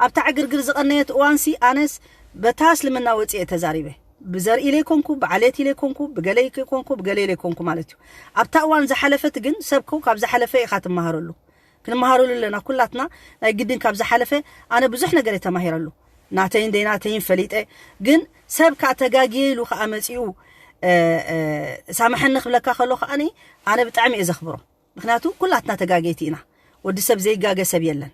ኣብታ ዕግርግር ዝቐነየት እዋን ሲ ኣነስ በታ እስልምና ወፂኤ ተዛሪበ። ብዘርኢ ኢለ ይኮንኩ ብዓሌት ኢለ ይኮንኩ ብገለ ኢለ ይኮንኩ ብገለ ኢለ ይኮንኩ ማለት እዩ። ኣብታ እዋን ዝሓለፈት ግን ሰብኮ ካብ ዝሓለፈ ኢኻ ትመሃረሉ። ክንመሃረሉ ኣለና ኩላትና። ናይ ግድን ካብ ዝሓለፈ ኣነ ብዙሕ ነገር እየ ተማሂረሉ። ናተይን ደይናተይን ፈሊጠ። ግን ሰብ ከዓ ተጋግየ ኢሉ ከዓ መፂኡ ሳምሐኒ ክብለካ ከሎ ከዓኒ ኣነ ብጣዕሚ እየ ዘኽብሮ። ምክንያቱ ኩላትና ተጋገይቲ ኢና። ወዲ ሰብ ዘይጋገ ሰብ የለን።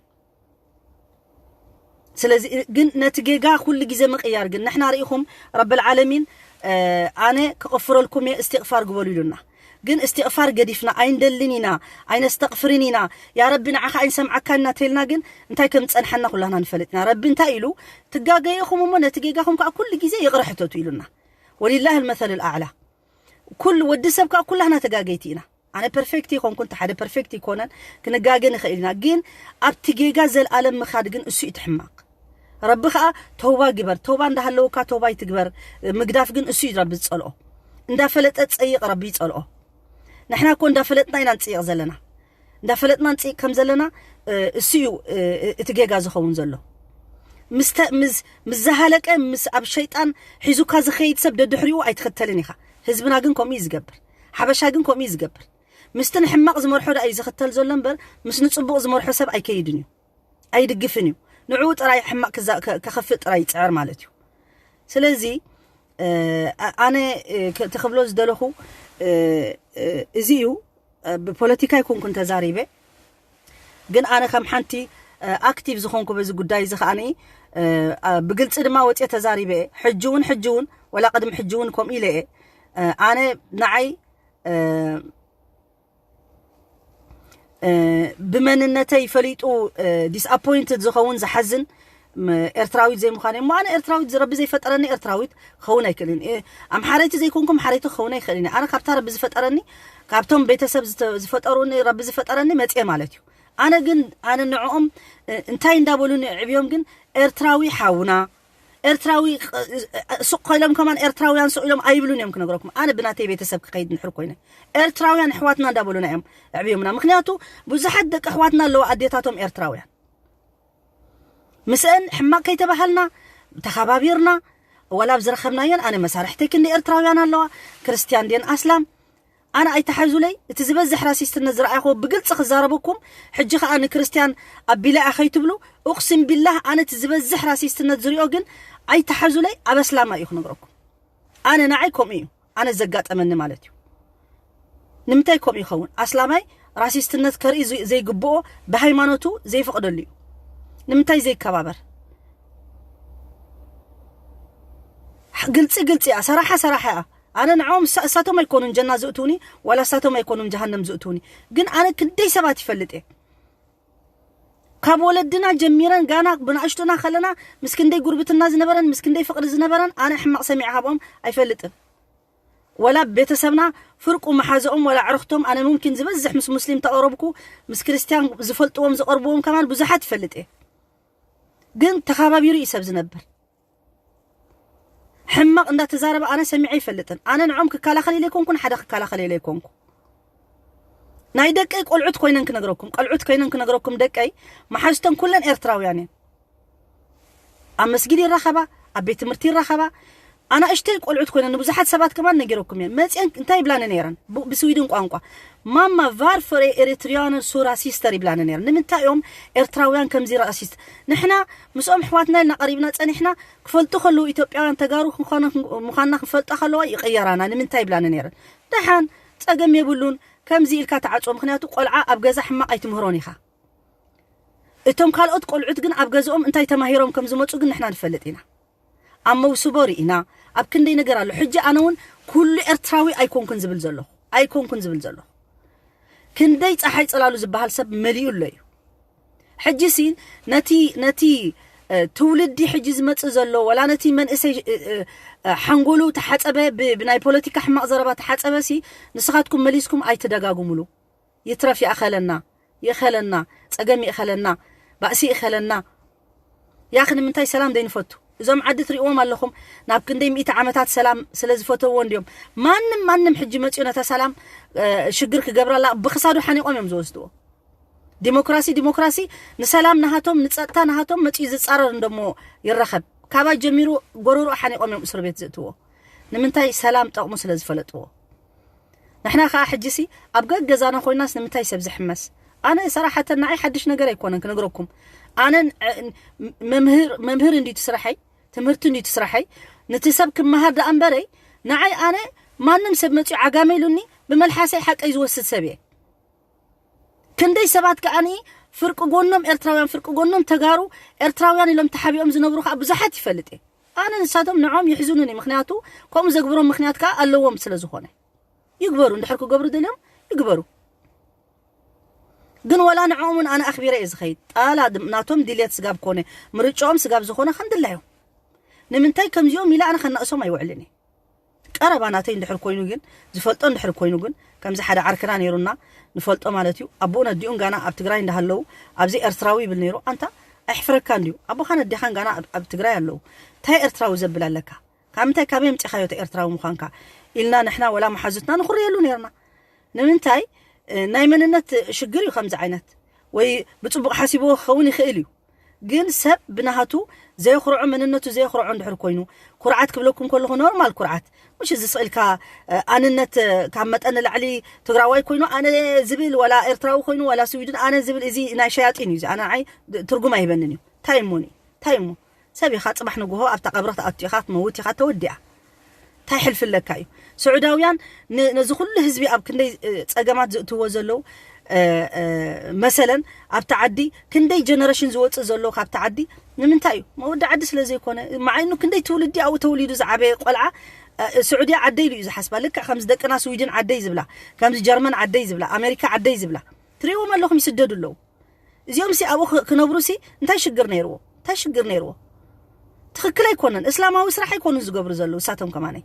ስለዚ ግን ነቲ ጌጋ ኩሉ ግዜ ምቕያር ግን ንሕና ርኢኹም ረብል ዓለሚን ኣነ ክቕፍረልኩም እየ እስቲቕፋር ግበሉ ኢሉና። ግን እስቲቕፋር ገዲፍና ኣይንደልን ኢና ኣይነስተቕፍርን ኢና። ያ ረቢ ንዓኻ ኣይንሰምዓካን ኢና ተልና ግን እንታይ ከም ዝጸንሓና ኩላህና ንፈልጥ ኢና። ረቢ እንታይ ኢሉ ትጋገየኹም እሞ ነቲ ጌጋኹም ከዓ ኩሉ ግዜ ይቕረ ሕተቱ ኢሉና። ወሊላህ ልመሰል ልኣዕላ። ኩሉ ወዲ ሰብ ከዓ ኩላህና ተጋገይቲ ኢና። ኣነ ፐርፌክት ይኮንኩ እንተ ሓደ ፐርፌክት ይኮነን። ክንጋገ ንኽእል ኢና ግን ኣብቲ ጌጋ ዘልኣለም ምኻድ ግን እሱ እዩ ትሕማቕ። ረቢ ከዓ ተውባ ግበር ተውባ እንዳሃለወካ ተውባ ይትግበር። ምግዳፍ ግን እሱ እዩ ረቢ ዝፀልኦ። እንዳፈለጠ ፀይቕ ረቢ ይፀልኦ። ንሕና እኮ እንዳፈለጥና ኢና ንፅይቕ ዘለና። እንዳፈለጥና ንፅይቕ ከም ዘለና እሱ እዩ እቲ ጌጋ ዝኸውን ዘሎ። ምስ ምስ ዝሃለቀ ምስ ኣብ ሸይጣን ሒዙካ ዝኸይድ ሰብ ደድሕሪኡ ኣይትኽተልን ኢኻ። ህዝብና ግን ከምኡ እዩ ዝገብር። ሓበሻ ግን ከምኡ እዩ ዝገብር። ምስቲ ንሕማቕ ዝመርሖ ደኣ እዩ ዝኽተል ዘሎ እምበር ምስ ንጽቡቕ ዝመርሖ ሰብ ኣይከይድን እዩ፣ ኣይድግፍን እዩ። ንዕኡ ጥራይ ሕማቕ ከኽፍእ ጥራይ ይጽዕር ማለት እዩ። ስለዚ ኣነ እቲ ክብሎ ዝደለኹ እዚ እዩ። ብፖለቲካ ኣይኮንኩን ተዛሪበ፣ ግን ኣነ ከም ሓንቲ ኣክቲቭ ዝኾንኩ በዚ ጉዳይ እዚ ከዓኒ ብግልፂ ድማ ወፅየ ተዛሪበ እየ። ሕጂ እውን ሕጂ እውን ወላ ቅድሚ ሕጂ እውን ከምኡ ኢለ እየ። ኣነ ንዓይ ብመንነተይ ፈሊጡ ዲስኣፖይንትድ ዝኸውን ዝሓዝን ኤርትራዊት ዘይምዃን እሞ ኣነ ኤርትራዊት ረቢ ዘይፈጠረኒ ኤርትራዊት ክኸውን ኣይክእልን። ኣምሓረይቲ ዘይኮንኩ ኣምሓረይቲ ክኸውን ኣይክእልን። ኣነ ካብታ ረቢ ዝፈጠረኒ ካብቶም ቤተሰብ ዝፈጠሩኒ ረቢ ዝፈጠረኒ መፅየ ማለት እዩ። ኣነ ግን ኣነ ንዕኦም እንታይ እንዳበሉኒ ዕብዮም ግን ኤርትራዊ ሓውና ኤርትራዊ ሱቕ ኮይሎም ከማን ኤርትራውያን ሱቕ ኢሎም ኣይብሉን እዮም ክነግረኩም። ኣነ ብናተይ ቤተሰብ ክኸይድ ንሕር ኮይነ ኤርትራውያን ኣሕዋትና እንዳበሉና እዮም ዕብዮምና። ምክንያቱ ብዙሓት ደቂ ኣሕዋትና ኣለዋ ኣዴታቶም ኤርትራውያን ምስአን ሕማቅ ከይተባሃልና ተኸባቢርና ወላ ኣብ ዝረኸብናዮን ኣነ መሳርሕተይ ክንዲ ኤርትራውያን ኣለዋ ክርስትያን ድየን ኣስላም ኣነ ኣይተሓዙለይ። እቲ ዝበዝሕ ራሲስትነት ዝረኣይኹዎ ብግልፂ ክዛረበኩም ሕጂ ከዓ ንክርስትያን ኣቢላ እያ ከይትብሉ እቅሲም ቢላህ ኣነ እቲ ዝበዝሕ ራሲስትነት ዝሪኦ ግን ኣይተሓዙለይ ኣብ ኣስላማ እዩ ክነግረኩም። ኣነ ንዓይ ከምኡ እዩ ኣነ ዘጋጠመኒ ማለት እዩ። ንምንታይ ከምኡ ይኸውን ኣስላማይ ራሲስትነት ከርኢ ዘይግብኦ ብሃይማኖቱ ዘይፈቅደሉ እዩ። ንምንታይ ዘይከባበር ግልፂ ግልፂ እያ ሰራሓ ሰራሓ እያ። ኣነ ንዕኦም እሳቶም ኣይኮኑን ጀና ዝእትውኒ ዋላ እሳቶም ኣይኮኑን ጀሃነም ዝእትውኒ። ግን ኣነ ክንደይ ሰባት ይፈልጥ እየ ካብ ወለድና ጀሚረን ጋና ብንእሽቱና ከለና ምስ ክንደይ ጉርብትና ዝነበረን ምስ ክንደይ ፍቅሪ ዝነበረን ኣነ ሕማቅ ሰሚዐ ካብኦም ኣይፈልጥን። ወላ ቤተሰብና ፍርቁ መሓዘኦም ወላ ዕርኽቶም ኣነ ሙምኪን ዝበዝሕ ምስ ሙስሊም ተቐረብኩ ምስ ክርስትያን ዝፈልጥዎም ዝቐርብዎም ከማን ብዙሓት ይፈልጥ እየ። ግን ተኻባቢሩ እዩ ሰብ ዝነብር። ሕማቕ እንዳተዛረበ ኣነ ሰሚዐ ይፈልጥን። ኣነ ንዖም ክከላኸል ኢለ ኣይኮንኩን ሓደ ክከላኸል ኢለ ኣይኮንኩ። ናይ ደቀይ ቆልዑት ኮይነን ክነግረኩም ቆልዑት ኮይነን ክነግረኩም ደቀይ መሓዝተን ኩለን ኤርትራውያን እየን። ኣብ መስጊድ ይራኸባ ኣብ ቤት ትምህርቲ ይራኸባ። ኣናእሽተይ ቆልዑት ኮይነን ንብዙሓት ሰባት ከማን ነጊረኩም እየን መፅአን እንታይ ይብላኒ ነይረን ብስዊድን ቋንቋ ማማ ቫርፈር ኤሪትሪያንን ሱራ ሲስተር ይብላኒ ነይረን ንምንታይ እዮም ኤርትራውያን ከምዚ ራሲስት ንሕና ምስኦም ኣሕዋትና ኢልና ቀሪብና ጸኒሕና ክፈልጡ ከለዉ ኢትዮጵያውያን ተጋሩ ምዃና ክንፈልጣ ከለዋ ይቕየራና ንምንታይ ይብላኒ ነይረን ደሓን ጸገም የብሉን ከምዚ ኢልካ ተዓጽዎ ምኽንያቱ ቆልዓ ኣብ ገዛ ሕማቕ ኣይትምህሮን ኢኻ እቶም ካልኦት ቆልዑት ግን ኣብ ገዝኦም እንታይ ተማሂሮም ከም ዝመጹ ግን ንሕና ንፈልጥ ኢና ኣብ መውስቦ ርኢና ኣብ ክንደይ ነገር ኣሎ ሕጂ ኣነ እውን ኩሉ ኤርትራዊ ኣይኮንኩን ዝብል ዘለኹ ኣይኮንኩን ዝብል ዘለኹ ክንደይ ፀሓይ ፅላሉ ዝበሃል ሰብ መሊኡ ኣሎ እዩ ሕጂ ሲ ነቲ ነቲ ትውልዲ ሕጂ ዝመፅእ ዘሎ ወላ ነቲ መንእሰይ ሓንጎሉ ተሓፀበ ብናይ ፖለቲካ ሕማቕ ዘረባ ተሓፀበ ሲ ንስኻትኩም መሊስኩም ኣይትደጋግሙሉ ይትረፍ ይኣኸለና ይእኸለና ጸገም ይእኸለና ባእሲ ይእኸለና ያኽ ንምንታይ ሰላም ዘይንፈቱ እዞም ዓዲ ትሪእዎም ኣለኹም ናብ ክንደይ ሚእቲ ዓመታት ሰላም ስለ ዝፈተዎ እንድዮም ማንም ማንም ሕጂ መፅኡ ነታ ሰላም ሽግር ክገብረላ ብክሳዱ ሓኒቆም እዮም ዝወስድዎ ዲሞክራሲ ዲሞክራሲ ንሰላም ናሃቶም ንፀጥታ ናሃቶም መፅኡ ዝፃረር እንደሞ ይረኸብ ካባይ ጀሚሩ ጎረሮ ሓኒቆም እዮም እስር ቤት ዝእትዎ ንምንታይ ሰላም ጠቕሙ ስለ ዝፈለጥዎ ንሕና ከኣ ሕጂሲ ኣብ ገገዛና ኮይናስ ንምንታይ ሰብ ዝሕመስ ኣነ ሰራሓተን ንዓይ ሓድሽ ነገር ኣይኮነን ክነግረኩም ኣነ መምህር እንድዩ ትስራሐይ ትምህርቲ እንድዩ ትስራሐይ ንቲ ሰብ ክመሃር ደኣ እምበረይ ንዓይ ኣነ ማንም ሰብ መጺኡ ዓጋመ ኢሉኒ ብመልሓሰይ ሓቀይ ዝወስድ ሰብ እየ ክንደይ ሰባት ከኣኒ ፍርቂ ጎኖም ኤርትራውያን ፍርቂ ጎኖም ተጋሩ ኤርትራውያን ኢሎም ተሓቢኦም ዝነብሩ ከኣ ብዙሓት ይፈልጥ እየ ኣነ ንሳቶም ንዖም ይሕዝኑኒ ምክንያቱ ከምኡ ዘግብሮም ምክንያት ከኣ ኣለዎም ስለ ዝኾነ ይግበሩ እንድሕር ክገብሩ ደልዮም ይግበሩ ግን ወላ ንዕኦምን ኣነ ኣኽቢረ እየ ዝኸይድ ጣላ ናቶም ድልየት ስጋብ ኮነ ምርጫኦም ስጋብ ዝኾነ ከምድላዮም ንምንታይ ከምዚኦም ኢለ ኣነ ከናእሶም ኣይውዕልን እየ ቀረባ ናተይ እንድሕር ኮይኑ ግን ዝፈልጦ እንድሕር ኮይኑ ግን ከምዚ ሓደ ዓርክና ነይሩና ንፈልጦ ማለት እዩ ኣቦኡ ነዲኡን ጋና ኣብ ትግራይ እንዳሃለዉ ኣብዚ ኤርትራዊ ይብል ነይሩ ኣንታ ኣይሕፍረካ እንድዩ ኣቦኻን ኣዴኻን ጋና ኣብ ትግራይ ኣለዉ እንታይ ኤርትራዊ ዘብል ኣለካ ካብ ምንታይ ካበይ ኣምጺኻዮ እቲ ኤርትራዊ ምዃንካ ኢልና ንሕና ወላ መሓዙትና ንኹርየሉ ነርና ንምንታይ ናይ መንነት ሽግር እዩ ከምዚ ዓይነት ወይ ብጽቡቕ ሓሲብዎ ክኸውን ይኽእል እዩ ግን ሰብ ብናሃቱ ዘየኹርዖ መንነቱ ዘየኹርዖ እንድሕር ኮይኑ ኩርዓት ክብለኩም ከለኹ ኖርማል ኩርዓት ምሽ እዚ ስእልካ ኣንነት ካብ መጠን ንላዕሊ ትግራዋይ ኮይኑ ኣነ ዝብል ዋላ ኤርትራዊ ኮይኑ ዋላ ስዊድን ኣነ ዝብል እዚ ናይ ሸያጢን እዩ እዚ ኣነ ንዓይ ትርጉም ኣይህበንን እዩ እንታይ እሞኒ እንታይ እሞ ሰብ ኢኻ ጽባሕ ንግሆ ኣብታ ቀብሪ ክትኣቱ ኢኻ ክትመውት ኢኻ ተወዲኣ እንታይ ሕልፊ ኣለካ እዩ ስዑዳውያን ነዚ ኩሉ ህዝቢ ኣብ ክንደይ ጸገማት ዝእትዎ ዘለዉ መሰለን ኣብቲ ዓዲ ክንደይ ጀነሬሽን ዝወፅእ ዘሎ ካብቲ ዓዲ ንምንታይ እዩ? መወዲ ዓዲ ስለ ዘይኮነ፣ መዓይኑ ክንደይ ትውልዲ ኣብኡ ተወሊዱ ዝዓበየ ቆልዓ ስዑድያ ዓደይ ኢሉ እዩ ዝሓስባ። ልክዕ ከምዚ ደቅና ስዊድን ዓደይ ዝብላ፣ ከምዚ ጀርመን ዓደይ ዝብላ፣ ኣሜሪካ ዓደይ ዝብላ ትሪእዎም ኣለኹም፣ ይስደዱ ኣለዉ። እዚኦም ሲ ኣብኡ ክነብሩ ሲ እንታይ ሽግር ነይርዎ? እንታይ ሽግር ነይርዎ? ትኽክል ኣይኮነን። እስላማዊ ስራሕ ኣይኮኑን ዝገብሩ ዘለዉ እሳቶም ከማነይ።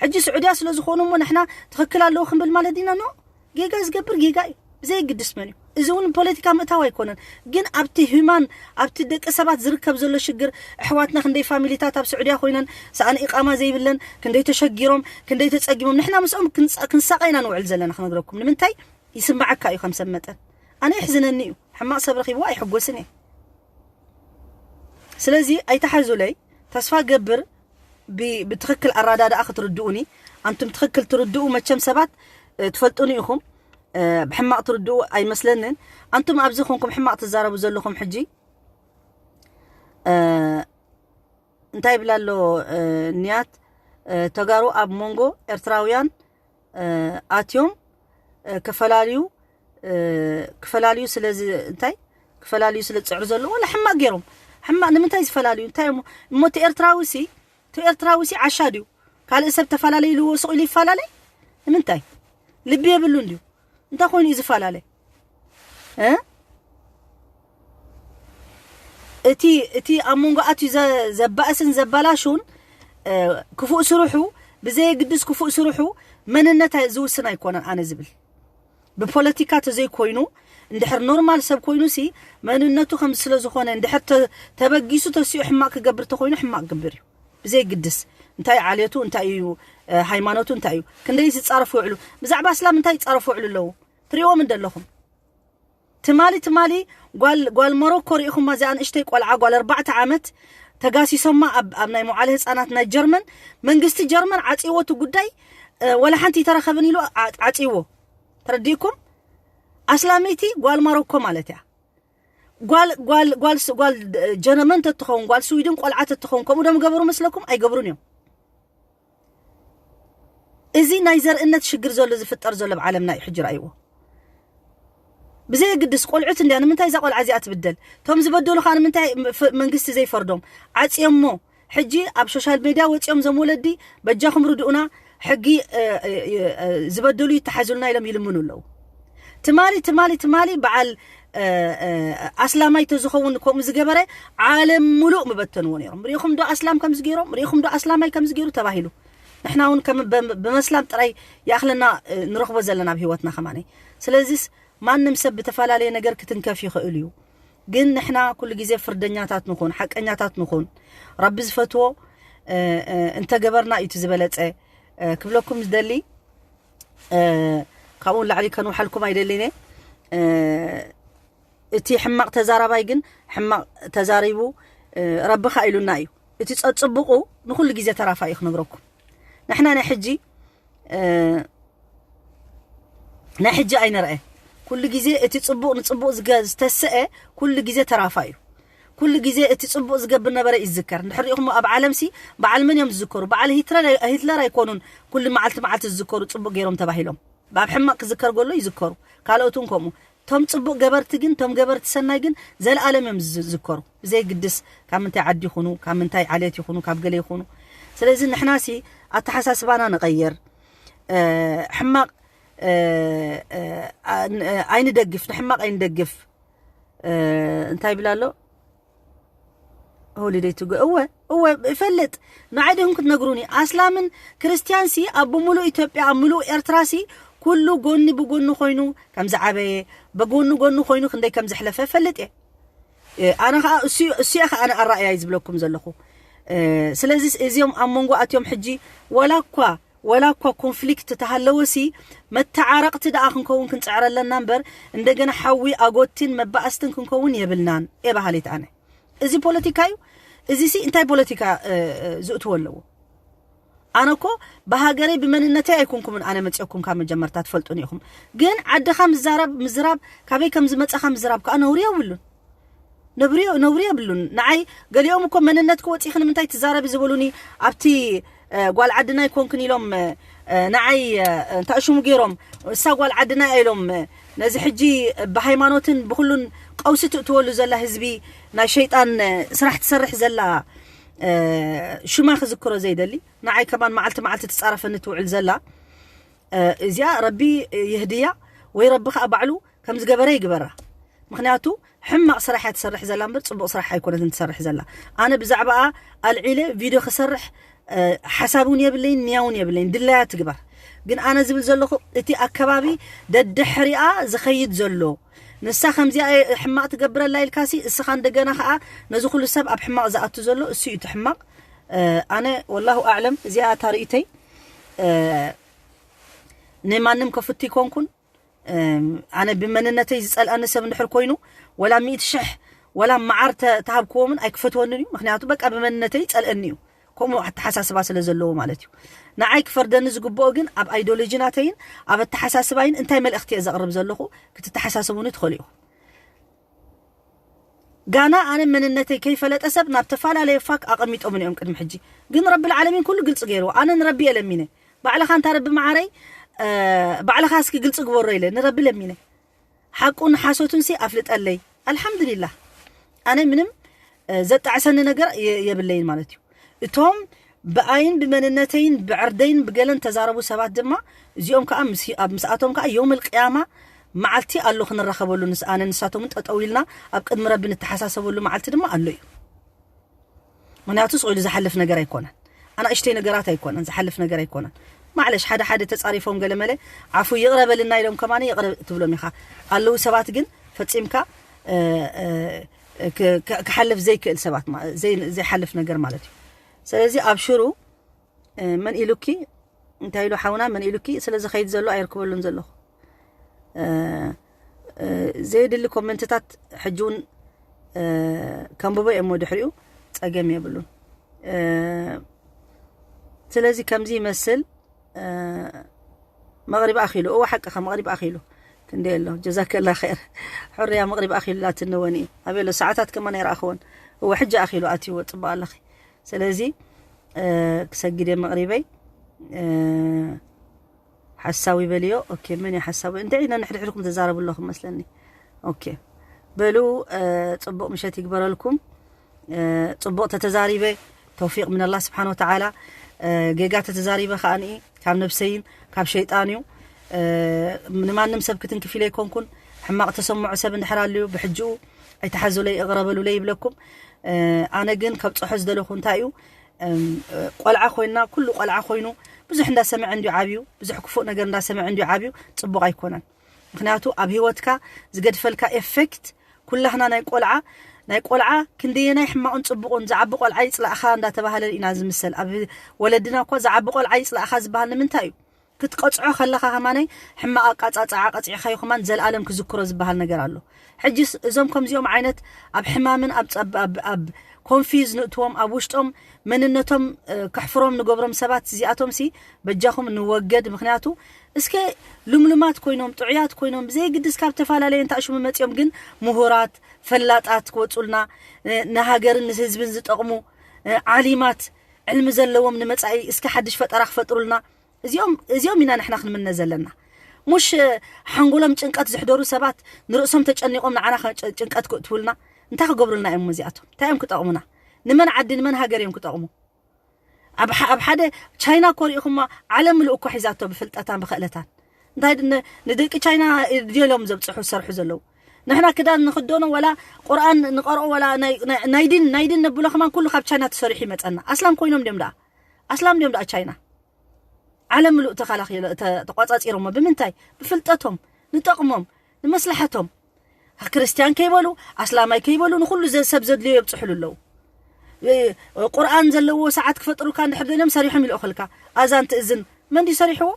ሕጂ ስዑድያ ስለ ዝኾኑ እሞ ንሕና ትኽክል ኣለዉ ክንብል ማለት ዲና? ኖ፣ ጌጋ ዝገብር ጌጋ እዩ። ብዘየግድስ መን እዩ። እዚ እውን ፖለቲካ ምእታው ኣይኮነን። ግን ኣብቲ ሂማን፣ ኣብቲ ደቂ ሰባት ዝርከብ ዘሎ ሽግር፣ ኣሕዋትና ክንደይ ፋሚሊታት ኣብ ስዑድያ ኮይነን ሰኣን ኢቃማ ዘይብለን፣ ክንደይ ተሸጊሮም፣ ክንደይ ተጸጊሞም፣ ንሕና ምስኦም ክንሳ- ክንሳቐ ኢና ንውዕል ዘለና ክነግረኩም። ንምንታይ? ይስማዓካ እዩ ከም ሰብ መጠን። ኣነ ይሕዝነኒ እዩ። ሕማቕ ሰብ ረኺብዎ ኣይሕጎስን እየ። ስለዚ ኣይተሓዙለይ። ተስፋ ገብር ብ- ብትኽክል ኣረዳድኣ ክትርድኡኒ። ኣንቱም ትኽክል ትርድኡ መቸም ሰባት ትፈልጡኒ ኢኹም። ብሕማቕ ትርድኡ ኣይመስለንን። ኣንቱም ኣብዚ ኮንኩም ሕማቕ ትዛረቡ ዘለኹም ሕጂ እንታይ ይብላ ኣሎ? ንያት ተጋሩ ኣብ መንጎ ኤርትራውያን ኣትዮም ክፈላልዩ ክፈላልዩ ስለዚ እንታይ ክፈላልዩ ስለ ዝፅዕሩ ዘለዉ ወላ ሕማቕ ገይሮም ሕማቕ ንምንታይ ዝፈላልዩ እንታይ እሞ እሞ እቲ ኤርትራዊ ሲ እቲ ኤርትራዊ ሲ ዓሻ ድዩ ካልእ ሰብ ተፈላለዩ ኢልዎ ስቕ ኢሉ ይፈላለይ ንምንታይ ልቢ የብሉን ድዩ እንታይ ኮይኑ እዩ ዝፈላለይ እ እቲ እቲ ኣብ መንጎ ኣትዩ ዘባእስን ዘባላሹን ክፉእ ስርሑ ብዘየግድስ ክፉእ ስርሑ መንነት ዝውስን ኣይኮነን ኣነ ዝብል ብፖለቲካ ተዘይኮይኑ እንድሕር ኖርማል ሰብ ኮይኑ ሲ መንነቱ ከም ስለ ዝኾነ እንድሕር ተበጊሱ ተሲኡ ሕማቕ ክገብር ተኮይኑ ሕማቕ ግብር እዩ ብዘየግድስ እንታይ ዓሌቱ እንታይ እዩ ሃይማኖቱ እንታይ እዩ ክንደይ ዝጻረፉ ይውዕሉ ብዛዕባ እስላም እንታይ ይጻረፉ ይውዕሉ ኣለዉ ትሪእዎም እንደለኹም ትማሊ ትማሊ ጓል ጓል ሞሮኮ ሪኢኹማ እዚኣ ንእሽተይ ቆልዓ ጓል ኣርባዕተ ዓመት ተጋሲሶማ ኣብ ኣብ ናይ መዋዕለ ህፃናት ናይ ጀርመን መንግስቲ ጀርመን ዓፂዎ እቲ ጉዳይ ወላ ሓንቲ ይተረኸብን ኢሉ ዓፂዎ ተረዲእኩም ኣስላመይቲ ጓል ሞሮኮ ማለት እያ ጓል ጓል ጓል ጓል ጀርመን ተትኸውን ጓል ስዊድን ቆልዓ ተትኸውን ከምኡ ዶም ገበሩ መስለኩም ኣይገብሩን እዮም እዚ ናይ ዘርእነት ሽግር ዘሎ ዝፍጠር ዘሎ ኣብ ዓለምና እዩ ሕጂ ራእይዎ ብዘየግድስ ቆልዑት እንድያ ንምንታይ እዛ ቆልዓ እዚኣ ትብደል እቶም ዝበደሉ ከዓ ንምንታይ መንግስቲ ዘይፈርዶም ዓፅዮሞ ሕጂ ኣብ ሶሻል ሜድያ ወፂኦም ዞም ወለዲ በጃኹም ርድኡና ሕጊ ዝበደሉ ይተሓዙልና ኢሎም ይልምኑ ኣለዉ ትማሊ ትማሊ ትማሊ በዓል ኣስላማይ ተዝኸውን ከምኡ ዝገበረ ዓለም ሙሉእ ምበተንዎ ነይሮም ሪኢኹም ዶ ኣስላም ከምዚ ገይሮም ሪኢኹም ዶ ኣስላማይ ከምዚ ገይሩ ተባሂሉ ንሕና እውን ከም ብመስላም ጥራይ ይኣኽለና ንረኽቦ ዘለና ኣብ ህይወትና ከማነ ስለዚስ ማንም ሰብ ብተፈላለየ ነገር ክትንከፍ ይኽእል እዩ ግን ንሕና ኩሉ ግዜ ፍርደኛታት ንኹን ሓቀኛታት ንኹን ረቢ ዝፈትዎ እንተገበርና እዩ ዝበለፀ ክብለኩም ዝደሊ ካብኡ ላዕሊ ከንውሓልኩም ኣይደሊነ እቲ ሕማቕ ተዛራባይ ግን ሕማቕ ተዛሪቡ ረብኻ ኢሉና እዩ እቲ ጸጽብቑ ንኹሉ ግዜ ተራፋ እዩ ክነግረኩም ንሕና ናይ ሕጂ ናይ ሕጂ ኣይንርአ ኩሉ ግዜ እቲ ጽቡቕ ንጽቡቕ ዝተስአ ኩሉ ግዜ ተራፋ እዩ ኩሉ ግዜ እቲ ጽቡቕ ዝገብር ነበረ ይዝከር እንድሕር ሪኢኹሞ ኣብ ዓለምሲ በዓል መን እዮም ዝዝከሩ በዓል ሂትለር ኣይኮኑን ኩሉ መዓልቲ መዓልቲ ዝዝከሩ ጽቡቕ ገይሮም ተባሂሎም ኣብ ሕማቕ ክዝከር ከሎ ይዝከሩ ካልኦት እውን ከምኡ ቶም ጽቡቕ ገበርቲ ግን ቶም ገበርቲ ሰናይ ግን ዘለኣለም እዮም ዝዝከሩ ብዘየግድስ ካብ ምንታይ ዓዲ ይኹኑ ካብ ምንታይ ዓሌት ይኹኑ ካብ ገለ ይኹኑ ስለዚ ንሕናሲ ኣተሓሳስባና ንቐይር ሕማቕ ኣይንደግፍ ንሕማቕ ኣይንደግፍ እንታይ ይብል ኣሎ ሆሊደይ ትጎ እወ እወ እፈልጥ ንዓይ ዲኹም ክትነግሩኒ ኣስላምን ክርስትያን ሲ ኣብ ብምሉእ ኢትዮጵያ ኣብ ምሉእ ኤርትራ ሲ ኩሉ ጎኒ ብጎኒ ኮይኑ ከም ዝዓበየ በጎኒ ጎኒ ኮይኑ ክንደይ ከም ዘሕለፈ እፈልጥ እየ ኣነ ከዓ እሱ እየ ከዓ ኣነ ኣራእያይ ዝብለኩም ዘለኹ ስለዚ እዚኦም ኣብ መንጎ ኣትዮም ሕጂ ወላ እኳ ወላ እኳ ኮንፍሊክት ተሃለወሲ መተዓረቕቲ ደኣ ክንከውን ክንፅዕር ኣለና እምበር እንደገና ሓዊ ኣጎቲን መባእስትን ክንከውን የብልናን እየ በሃሊት ኣነ እዚ ፖለቲካ እዩ እዚ ሲ እንታይ ፖለቲካ ዝእትዎ ኣለዎ ኣነ እኮ ብሃገረይ ብመንነተይ ኣይኮንኩምን ኣነ መፅኦኩም ካብ መጀመርታ ትፈልጡን ኢኹም ግን ዓድኻ ምዛረብ ምዝራብ ካበይ ከም ዝመፀኻ ምዝራብ ከዓ ነውሪ የብሉን ነብሪ ነውሪ የብሉን ንዓይ ገሊኦም እኮ መንነትኪ ወፂኺ ንምንታይ ትዛረቢ ዝበሉኒ ኣብቲ ጓል ዓድና ይኮንክን ኢሎም ንዓይ እንታይ ሽሙ ገይሮም እሳ ጓል ዓድና ኢሎም ነዚ ሕጂ ብሃይማኖትን ብኩሉን ቀውሲ ትእትወሉ ዘላ ህዝቢ ናይ ሸይጣን ስራሕ ትሰርሕ ዘላ ሽማ ክዝክሮ ዘይደሊ ንዓይ ከማን መዓልቲ መዓልቲ ትጻረፈኒ ትውዕል ዘላ እዚኣ ረቢ ይህድያ ወይ ረቢ ከዓ ባዕሉ ከም ዝገበረ ይግበራ ምክንያቱ ሕማቕ ስራሕ እያ ትሰርሕ ዘላ እምበር ፅቡቕ ስራሕ ኣይኮነትን ትሰርሕ ዘላ ኣነ ብዛዕባኣ ኣልዒለ ቪድዮ ክሰርሕ ሓሳብ እውን የብለይን ንያ እውን የብለይን ድላያ ትግበር ግን ኣነ ዝብል ዘለኹ እቲ ኣከባቢ ደድሕሪኣ ዝኸይድ ዘሎ ንሳ ከምዚኣ ሕማቕ ትገብረላ ኢልካሲ እስኻ እንደገና ከዓ ነዚ ኩሉ ሰብ ኣብ ሕማቕ ዝኣቱ ዘሎ እሱ እዩ እቲ ሕማቕ ኣነ ወላሁ ኣዕለም እዚኣ እታ ርእይተይ ንማንም ከፍቲ ይኮንኩን ኣነ ብመንነተይ ዝፀልአኒ ሰብ እንድሕር ኮይኑ ወላ ሚእቲ ሽሕ ወላ መዓር ተሃብክዎምን ኣይክፈትወንን እዩ ምክንያቱ በቃ ብመንነተይ ይፀልአኒ እዩ ከምኡ ኣተሓሳስባ ስለ ዘለዎ ማለት እዩ ንዓይ ክፈርደኒ ዝግብኦ ግን ኣብ ኣይዲዮሎጂ ናተይን ኣብ ኣተሓሳስባይን እንታይ መልእኽቲ እየ ዘቕርብ ዘለኹ ክትተሓሳስቡኒ ትኽእሉ ኢኹም ጋና ኣነ መንነተይ ከይፈለጠ ሰብ ናብ ተፈላለየ ፋክ ኣቐሚጦምን እዮም ቅድሚ ሕጂ ግን ረቢ ዓለሚን ኩሉ ግልፂ ገይርዎ ኣነ ንረቢ እየ ለሚነ ባዕልኻ እንታ ረቢ መዓረይ ባዕልኻ እስኪ ግልፂ ግበሮ ኢለ ንረቢ ለሚነ ሓቁን ሓሶቱን ሲ ኣፍልጠለይ ኣልሓምዱሊላህ ኣነ ምንም ዘጣዕሰኒ ነገር የብለይን ማለት እዩ እቶም ብኣይን ብመንነተይን ብዕርደይን ብገለን ተዛረቡ ሰባት ድማ እዚኦም ከዓ ምስኣቶም ከዓ ዮም ልቅያማ መዓልቲ ኣሎ ክንራኸበሉ ኣነ ንሳቶምን ጠጠው ኢልና ኣብ ቅድሚ ረቢ ንተሓሳሰበሉ መዓልቲ ድማ ኣሎ እዩ ምክንያቱ ስቕ ኢሉ ዝሓልፍ ነገር ኣይኮነን ኣናእሽተይ ነገራት ኣይኮነን ዝሓልፍ ነገር ኣይኮነን ማዕለሽ ሓደ ሓደ ተፃሪፎም ገለመለ ዓፉ ይቕረ በልና ኢሎም ከማነ ይቕረ ትብሎም ኢኻ ኣለዉ ሰባት ግን ፈፂምካ ክሓልፍ ዘይክእል ሰባት ዘይሓልፍ ነገር ማለት እዩ ስለዚ ኣብ ሽሩ መን ኢሉኪ እንታይ ኢሉ ሓውና መን ኢሉኪ ስለ ዝኸይድ ዘሎ ኣይርክበሉን ዘለኹ ዘየድሊ ኮመንትታት ሕጂ እውን ከንብቦ እየ እሞ ድሕሪኡ ፀገም የብሉን ስለዚ ከምዚ ይመስል መቕሪብ ኣኺሉ እወ ሓቅኻ መቕሪብ ኣኺሉ ክንደ ኣሎ ጀዛከላ ኸይር ሕርያ መቕሪብ ኣኺሉ ላትንወን እዩ ኣበሎ ሰዓታት ከማን ኣይረኣኽዎን እወ ሕጂ ኣኺሉ ኣትይዎ ፅቡቅ ኣለኺ ስለዚ ክሰግድ እየ መቕሪበይ ሓሳዊ በልዮ ኦኬ መን እዩ ሓሳዊ እንታይ ኢና ንሕድሕድኩም ተዛረቡ ኣለኹም መስለኒ ኦኬ በሉ ፅቡቅ ምሸት ይግበረልኩም ፅቡቅ ተተዛሪበ ተውፊቅ ምን ኣላህ ስብሓን ወተዓላ ጌጋ ተተዛሪበ ከዓኒ ካብ ነብሰይን ካብ ሸይጣን እዩ ንማንም ሰብ ክትንክፍ ኢለ ኣይኮንኩን ሕማቕ ተሰምዖ ሰብ እንድሕር ኣልዩ ብሕጅኡ ኣይተሓዙለይ እቕረበሉለይ ይብለኩም ኣነ ግን ከብፅሖ ዝደለኹ እንታይ እዩ ቆልዓ ኮይና ኩሉ ቆልዓ ኮይኑ ብዙሕ እንዳሰምዐ እንዲዩ ዓብዩ ብዙሕ ክፉእ ነገር እንዳሰምዐ እንዲዩ ዓብዩ ፅቡቕ ኣይኮነን ምክንያቱ ኣብ ህይወትካ ዝገድፈልካ ኤፌክት ኩላህና ናይ ቆልዓ ናይ ቆልዓ ክንደየናይ ሕማቕን ፅቡቕን ዝዓቢ ቆልዓ ይፅላእኻ እንዳተባሃለ ኢና ዝምሰል ኣብ ወለድና እኳ ዝዓቢ ቆልዓ ይፅላእኻ ዝበሃል ንምንታይ እዩ ክትቀፅዖ ከለኻ ከማነይ ሕማቕ ኣቃፃፅዓ ቀፂዕኻዮ ከማን ዘለኣለም ክዝክሮ ዝበሃል ነገር ኣሎ ሕጂስ እዞም ከምዚኦም ዓይነት ኣብ ሕማምን ኣብ ኮንፊዝ ንእትዎም ኣብ ውሽጦም መንነቶም ከሕፍሮም ንገብሮም ሰባት እዚኣቶም ሲ በጃኹም ንወገድ ምክንያቱ እስከ ልምሉማት ኮይኖም ጥዑያት ኮይኖም ብዘይግድስ ካብ ተፈላለየ እንታሽሙ መፂኦም ግን ምሁራት ፈላጣት ክወፁልና ንሃገርን ንህዝብን ዝጠቕሙ ዓሊማት ዕልሚ ዘለዎም ንመፃኢ እስከ ሓድሽ ፈጠራ ክፈጥሩልና እዚኦም እዚኦም ኢና ንሕና ክንምነ ዘለና ሙሽ ሓንጎሎም ጭንቀት ዝሕደሩ ሰባት ንርእሶም ተጨኒቆም ንዓና ጭንቀት ክእትውልና እንታይ ክገብሩልና እዮም እዚኣቶም እንታይ እዮም ክጠቕሙና ንመን ዓዲ ንመን ሃገር እዮም ክጠቕሙ ኣብ ሓደ ቻይና እኮ ሪኢኹማ ዓለም ምሉእ እኮ ሒዛቶ ብፍልጠታን ብክእለታን እንታይ ንደቂ ቻይና ድሎም ዘብፅሑ ዝሰርሑ ዘለዉ ንሕና ክዳን ንክደኖ ወላ ቁርኣን ንቀርኦ ወላ ናይ ዲን ናይ ዲን ነብሎ ከማን ኩሉ ካብ ቻይና ተሰሪሑ ይመፀና ኣስላም ኮይኖም ድዮም ደኣ ኣስላም ድዮም ደኣ ቻይና ዓለም ምሉእ ተኻላኺሎ ተቋፃፂሮሞ ብምንታይ ብፍልጠቶም ንጠቕሞም ንመስላሓቶም ክርስትያን ከይበሉ ኣስላማይ ከይበሉ ንኩሉ ሰብ ዘድልዮ የብፅሕሉ ኣለዉ ቁርኣን ዘለዎ ሰዓት ክፈጥሩካ እንድሕር ደልዮም ሰሪሖም ይልእኹልካ ኣዛን ትእዝን መን ድዩ ሰሪሕዎ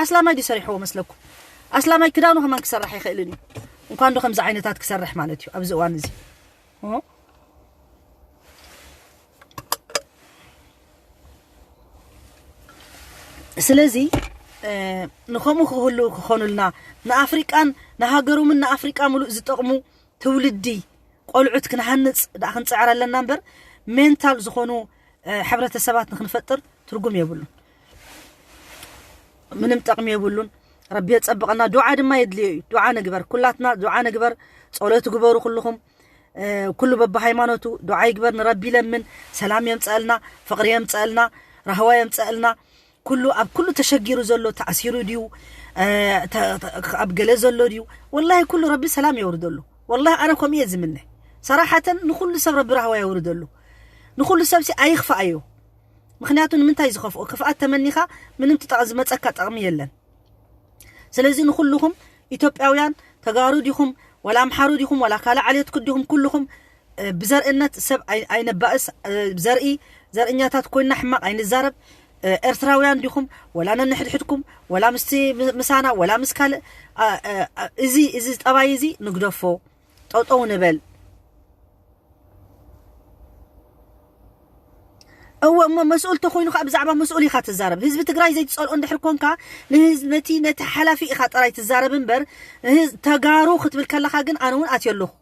ኣስላማይ ድዩ ሰሪሕዎ መስለኩም ኣስላማይ ክዳኑ ከማን ክሰርሕ ኣይኽእልን እዩ እንኳን ዶ ከምዚ ዓይነታት ክሰርሕ ማለት እዩ ኣብዚ እዋን እዚ ስለዚ ንከምኡ ክህሉ ክኾኑልና ንኣፍሪቃን ንሃገሮምን ንኣፍሪቃ ሙሉእ ዝጠቕሙ ትውልዲ ቆልዑት ክንሃንፅ ደኣ ክንፅዕር ኣለና እምበር ሜንታል ዝኾኑ ሕብረተሰባት ንክንፈጥር ትርጉም የብሉን ምንም ጠቕሚ የብሉን። ረቢ የጸብቐና። ዱዓ ድማ የድልዮ እዩ። ዱዓ ንግበር፣ ኩላትና ዱዓ ንግበር። ጸሎት ግበሩ ኩልኹም። ኩሉ በብሃይማኖቱ ዱዓ ይግበር። ንረቢ ለምን፣ ሰላም የምጸልና፣ ፍቕሪ የምጸልና፣ ራህዋ የምጸልና። ኩሉ ኣብ ኩሉ ተሸጊሩ ዘሎ፣ ተኣሲሩ ድዩ፣ ኣብ ገለ ዘሎ ድዩ፣ ወላሂ ኩሉ ረቢ ሰላም የውርደሉ። ወላሂ ኣነ ከምኡ እየ ዝምነ። ሰራሓተን ንኩሉ ሰብ ረቢ ራህዋ የውርደሉ። ንኩሉ ሰብ ሲ ኣይኽፋኣዮ። ምክንያቱ ንምንታይ ዝኸፍኦ? ክፍኣት ተመኒኻ ምንም ትጠቕ ዝመጸካ ጠቕሚ የለን። ስለዚ ንኩልኹም ኢትዮጵያውያን፣ ተጋሩ ዲኹም፣ ወላ ኣምሓሩ ዲኹም፣ ወላ ካልእ ዓሌት ክዲኹም፣ ኩልኹም ብዘርእነት ሰብ ኣይነባእስ። ዘርኢ ዘርእኛታት ኮይና ሕማቕ ኣይንዛረብ። ኤርትራውያን ዲኹም፣ ወላ ነንሕድሕድኩም፣ ወላ ምስቲ ምሳና፣ ወላ ምስ ካልእ፣ እዚ እዚ ጠባይ እዚ ንግደፎ። ጠጠው ንበል። እወ እሞ መስኡል ተኮይኑ ከዓ ብዛዕባ መስኡል ኢካ ትዛረብ። ህዝቢ ትግራይ ዘይትፀልኦ እንድሕር ኮንካ፣ ነቲ ነቲ ሓላፊ ኢካ ጥራይ ትዛረብ እምበር፣ ተጋሩ ክትብል ከለካ ግን ኣነ እውን ኣትዮ ኣለኩ።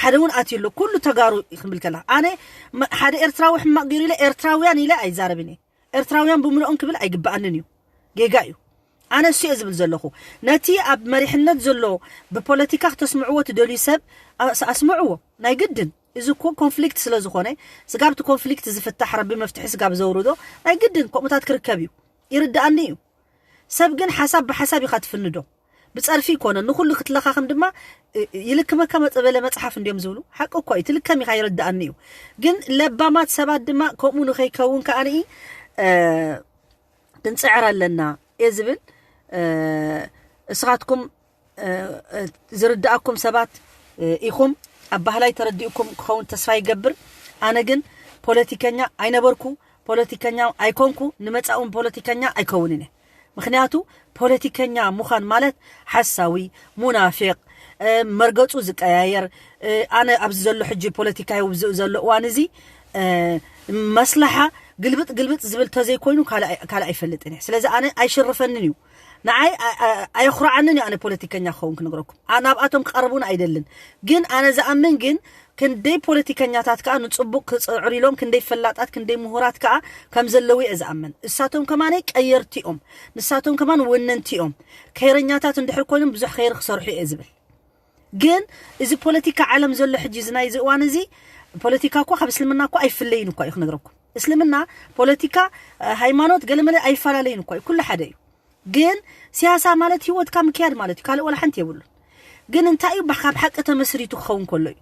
ሓደ እውን ኣትዮ ኣሎ። ኩሉ ተጋሩ ክንብል ከለካ ኣነ ሓደ ኤርትራዊ ሕማቅ ገይሩ ኢለ ኤርትራውያን ኢለ ኣይዛረብን እየ። ኤርትራውያን ብምልኦም ክብል ኣይግበኣንን እዩ። ጌጋ እዩ። ኣነ እሱ እየ ዝብል ዘለኹ። ነቲ ኣብ መሪሕነት ዘሎ ብፖለቲካ ክተስምዕዎ ትደልዩ ሰብ ኣስምዕዎ። ናይ ግድን እዚ እኮ ኮንፍሊክት ስለ ዝኾነ፣ ስጋብ እቲ ኮንፍሊክት ዝፍታሕ ረቢ መፍትሒ ስጋብ ዘውርዶ፣ ናይ ግድን ከምኡታት ክርከብ እዩ። ይርድኣኒ እዩ። ሰብ ግን ሓሳብ ብሓሳብ ኢኻ ትፍንዶ። ብጸርፊ ይኮነ ንኹሉ ክትለኻኽም ድማ ይልክመካ መጸበለ መጽሓፍ እንዲዮም ዝብሉ። ሓቂ እኮ እዩ። ትልከም ኢኻ፣ ይርድኣኒ እዩ። ግን ለባማት ሰባት ድማ ከምኡ ንኸይከውን ከኣ ክንጽዕር ኣለና እየ ዝብል። እስኻትኩም ዝርድኣኩም ሰባት ኢኹም። ኣባህላይ ተረዲእኩም ክኸውን ተስፋ ይገብር። ኣነ ግን ፖለቲከኛ ኣይነበርኩ፣ ፖለቲከኛ ኣይኮንኩ፣ ንመጻእውን ፖለቲከኛ ኣይከውንን እየ። ምክንያቱ ፖለቲከኛ ምዃን ማለት ሓሳዊ፣ ሙናፊቕ፣ መርገጹ ዝቀያየር፣ ኣነ ኣብዚ ዘሎ ሕጂ ፖለቲካ ኣብዚ ዘሎ እዋን እዚ መስለሓ ግልብጥ ግልብጥ ዝብል ተዘይኮይኑ ካልእ ኣይፈልጥን እየ። ስለዚ ኣነ ኣይሽርፈንን እዩ። ንዓይ ኣየኹርዓንን እዩ ኣነ ፖለቲከኛ ክኸውን ክነግረኩም። ናብኣቶም ክቐርብ እውን ኣይደልን። ግን ኣነ ዝኣምን ግን ክንደይ ፖለቲከኛታት ከኣ ንጽቡቕ ክጽዕሩ ኢሎም ክንደይ ፈላጣት ክንደይ ምሁራት ከኣ ከም ዘለዉ እየ ዝኣምን። እሳቶም ከማነይ ቀየርቲ እዮም። ንሳቶም ከማን ወነንቲ እዮም። ከይረኛታት እንድሕር ኮይኖም ብዙሕ ከይሪ ክሰርሑ እየ ዝብል። ግን እዚ ፖለቲካ ዓለም ዘሎ ሕጂ እዚ ናይዚ እዋን እዚ ፖለቲካ እኮ ካብ እስልምና እኮ ኣይፍለይን እኳ እዩ ክነግረኩም። እስልምና ፖለቲካ ሃይማኖት ገለመለ ኣይፈላለይን እኳ እዩ። ኩሉ ሓደ እዩ። ግን ሲያሳ ማለት ህይወትካ ምክያድ ማለት እዩ። ካልእ ወላ ሓንቲ የብሉን። ግን እንታይ እዩ ካብ ሓቂ ተመስሪቱ ክኸውን ከሎ እዩ።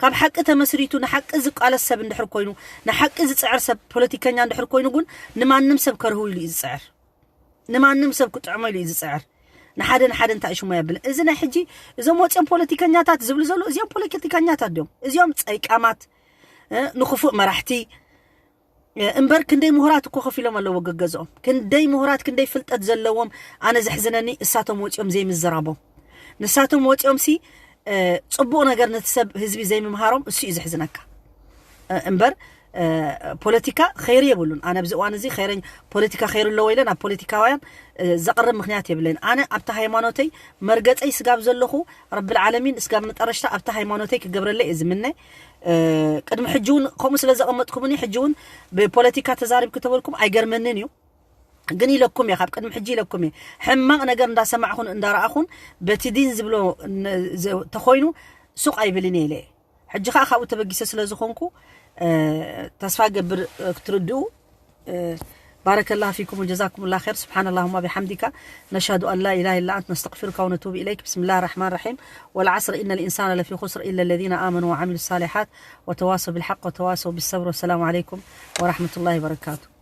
ካብ ሓቂ ተመስሪቱ ንሓቂ ዝቃለስ ሰብ እንድሕር ኮይኑ፣ ንሓቂ ዝጽዕር ሰብ ፖለቲከኛ እንድሕር ኮይኑ ግን ንማንም ሰብ ከርህው ኢሉ እዩ ዝጽዕር። ንማንም ሰብ ክጥዕሞ ኢሉ እዩ ዝጽዕር። ንሓደ ንሓደ እንታይ ሽሙ የብልን። እዚ ናይ ሕጂ እዞም ወፂኦም ፖለቲከኛታት ዝብሉ ዘለዉ እዚኦም ፖለቲከኛታት ድዮም? እዚኦም ጸይቃማት ንክፉእ መራሕቲ እምበር ክንደይ ምሁራት እኮ ከፊሎም ኣለዎ ገገዝኦም። ክንደይ ምሁራት ክንደይ ፍልጠት ዘለዎም። ኣነ ዘሕዝነኒ እሳቶም ወፂኦም ዘይምዝራቦም። ንሳቶም ወፂኦም ሲ ፅቡቕ ነገር ነቲ ሰብ ህዝቢ ዘይምምሃሮም እሱ እዩ ዘሕዝነካ። እምበር ፖለቲካ ኸይሪ የብሉን። ኣነ ኣብዚ እዋን እዚ ኸይረኝ ፖለቲካ ኸይሪ ኣለዎ ኢለ ናብ ፖለቲካውያን ዘቕርብ ምክንያት የብለይን። ኣነ ኣብቲ ሃይማኖተይ መርገፀይ ስጋብ ዘለኹ ረብል ዓለሚን ስጋብ መጠረሽታ ኣብቲ ሃይማኖተይ ክገብረለይ እየ ዝምነ። ቅድሚ ሕጂ እውን ከምኡ ስለ ዘቐመጥኩምኒ ሕጂ እውን ብፖለቲካ ተዛሪብኪ ተበልኩም ኣይገርመንን እዩ። ግን ኢለኩም እየ፣ ካብ ቅድሚ ሕጂ ኢለኩም እየ። ሕማቕ ነገር እንዳሰማዕኹን እንዳረኣኹን በቲ ዲን ዝብሎ ተኾይኑ ሱቕ ኣይብልን እየ ኢለ እየ። ሕጂ ከዓ ካብኡ ተበጊሰ ስለ ዝኾንኩ ተስፋ ገብር ክትርድኡ። بارك الله فيكم وجزاكم الله خير. سبحان اللهم بحمدك، نشهد أن لا إله إلا أنت، نستغفرك ونتوب إليك. بسم الله الرحمن الرحيم. والعصر إن الإنسان لفي خسر إلا الذين آمنوا وعملوا الصالحات وتواصوا بالحق وتواصوا بالصبر. والسلام عليكم ورحمة الله وبركاته.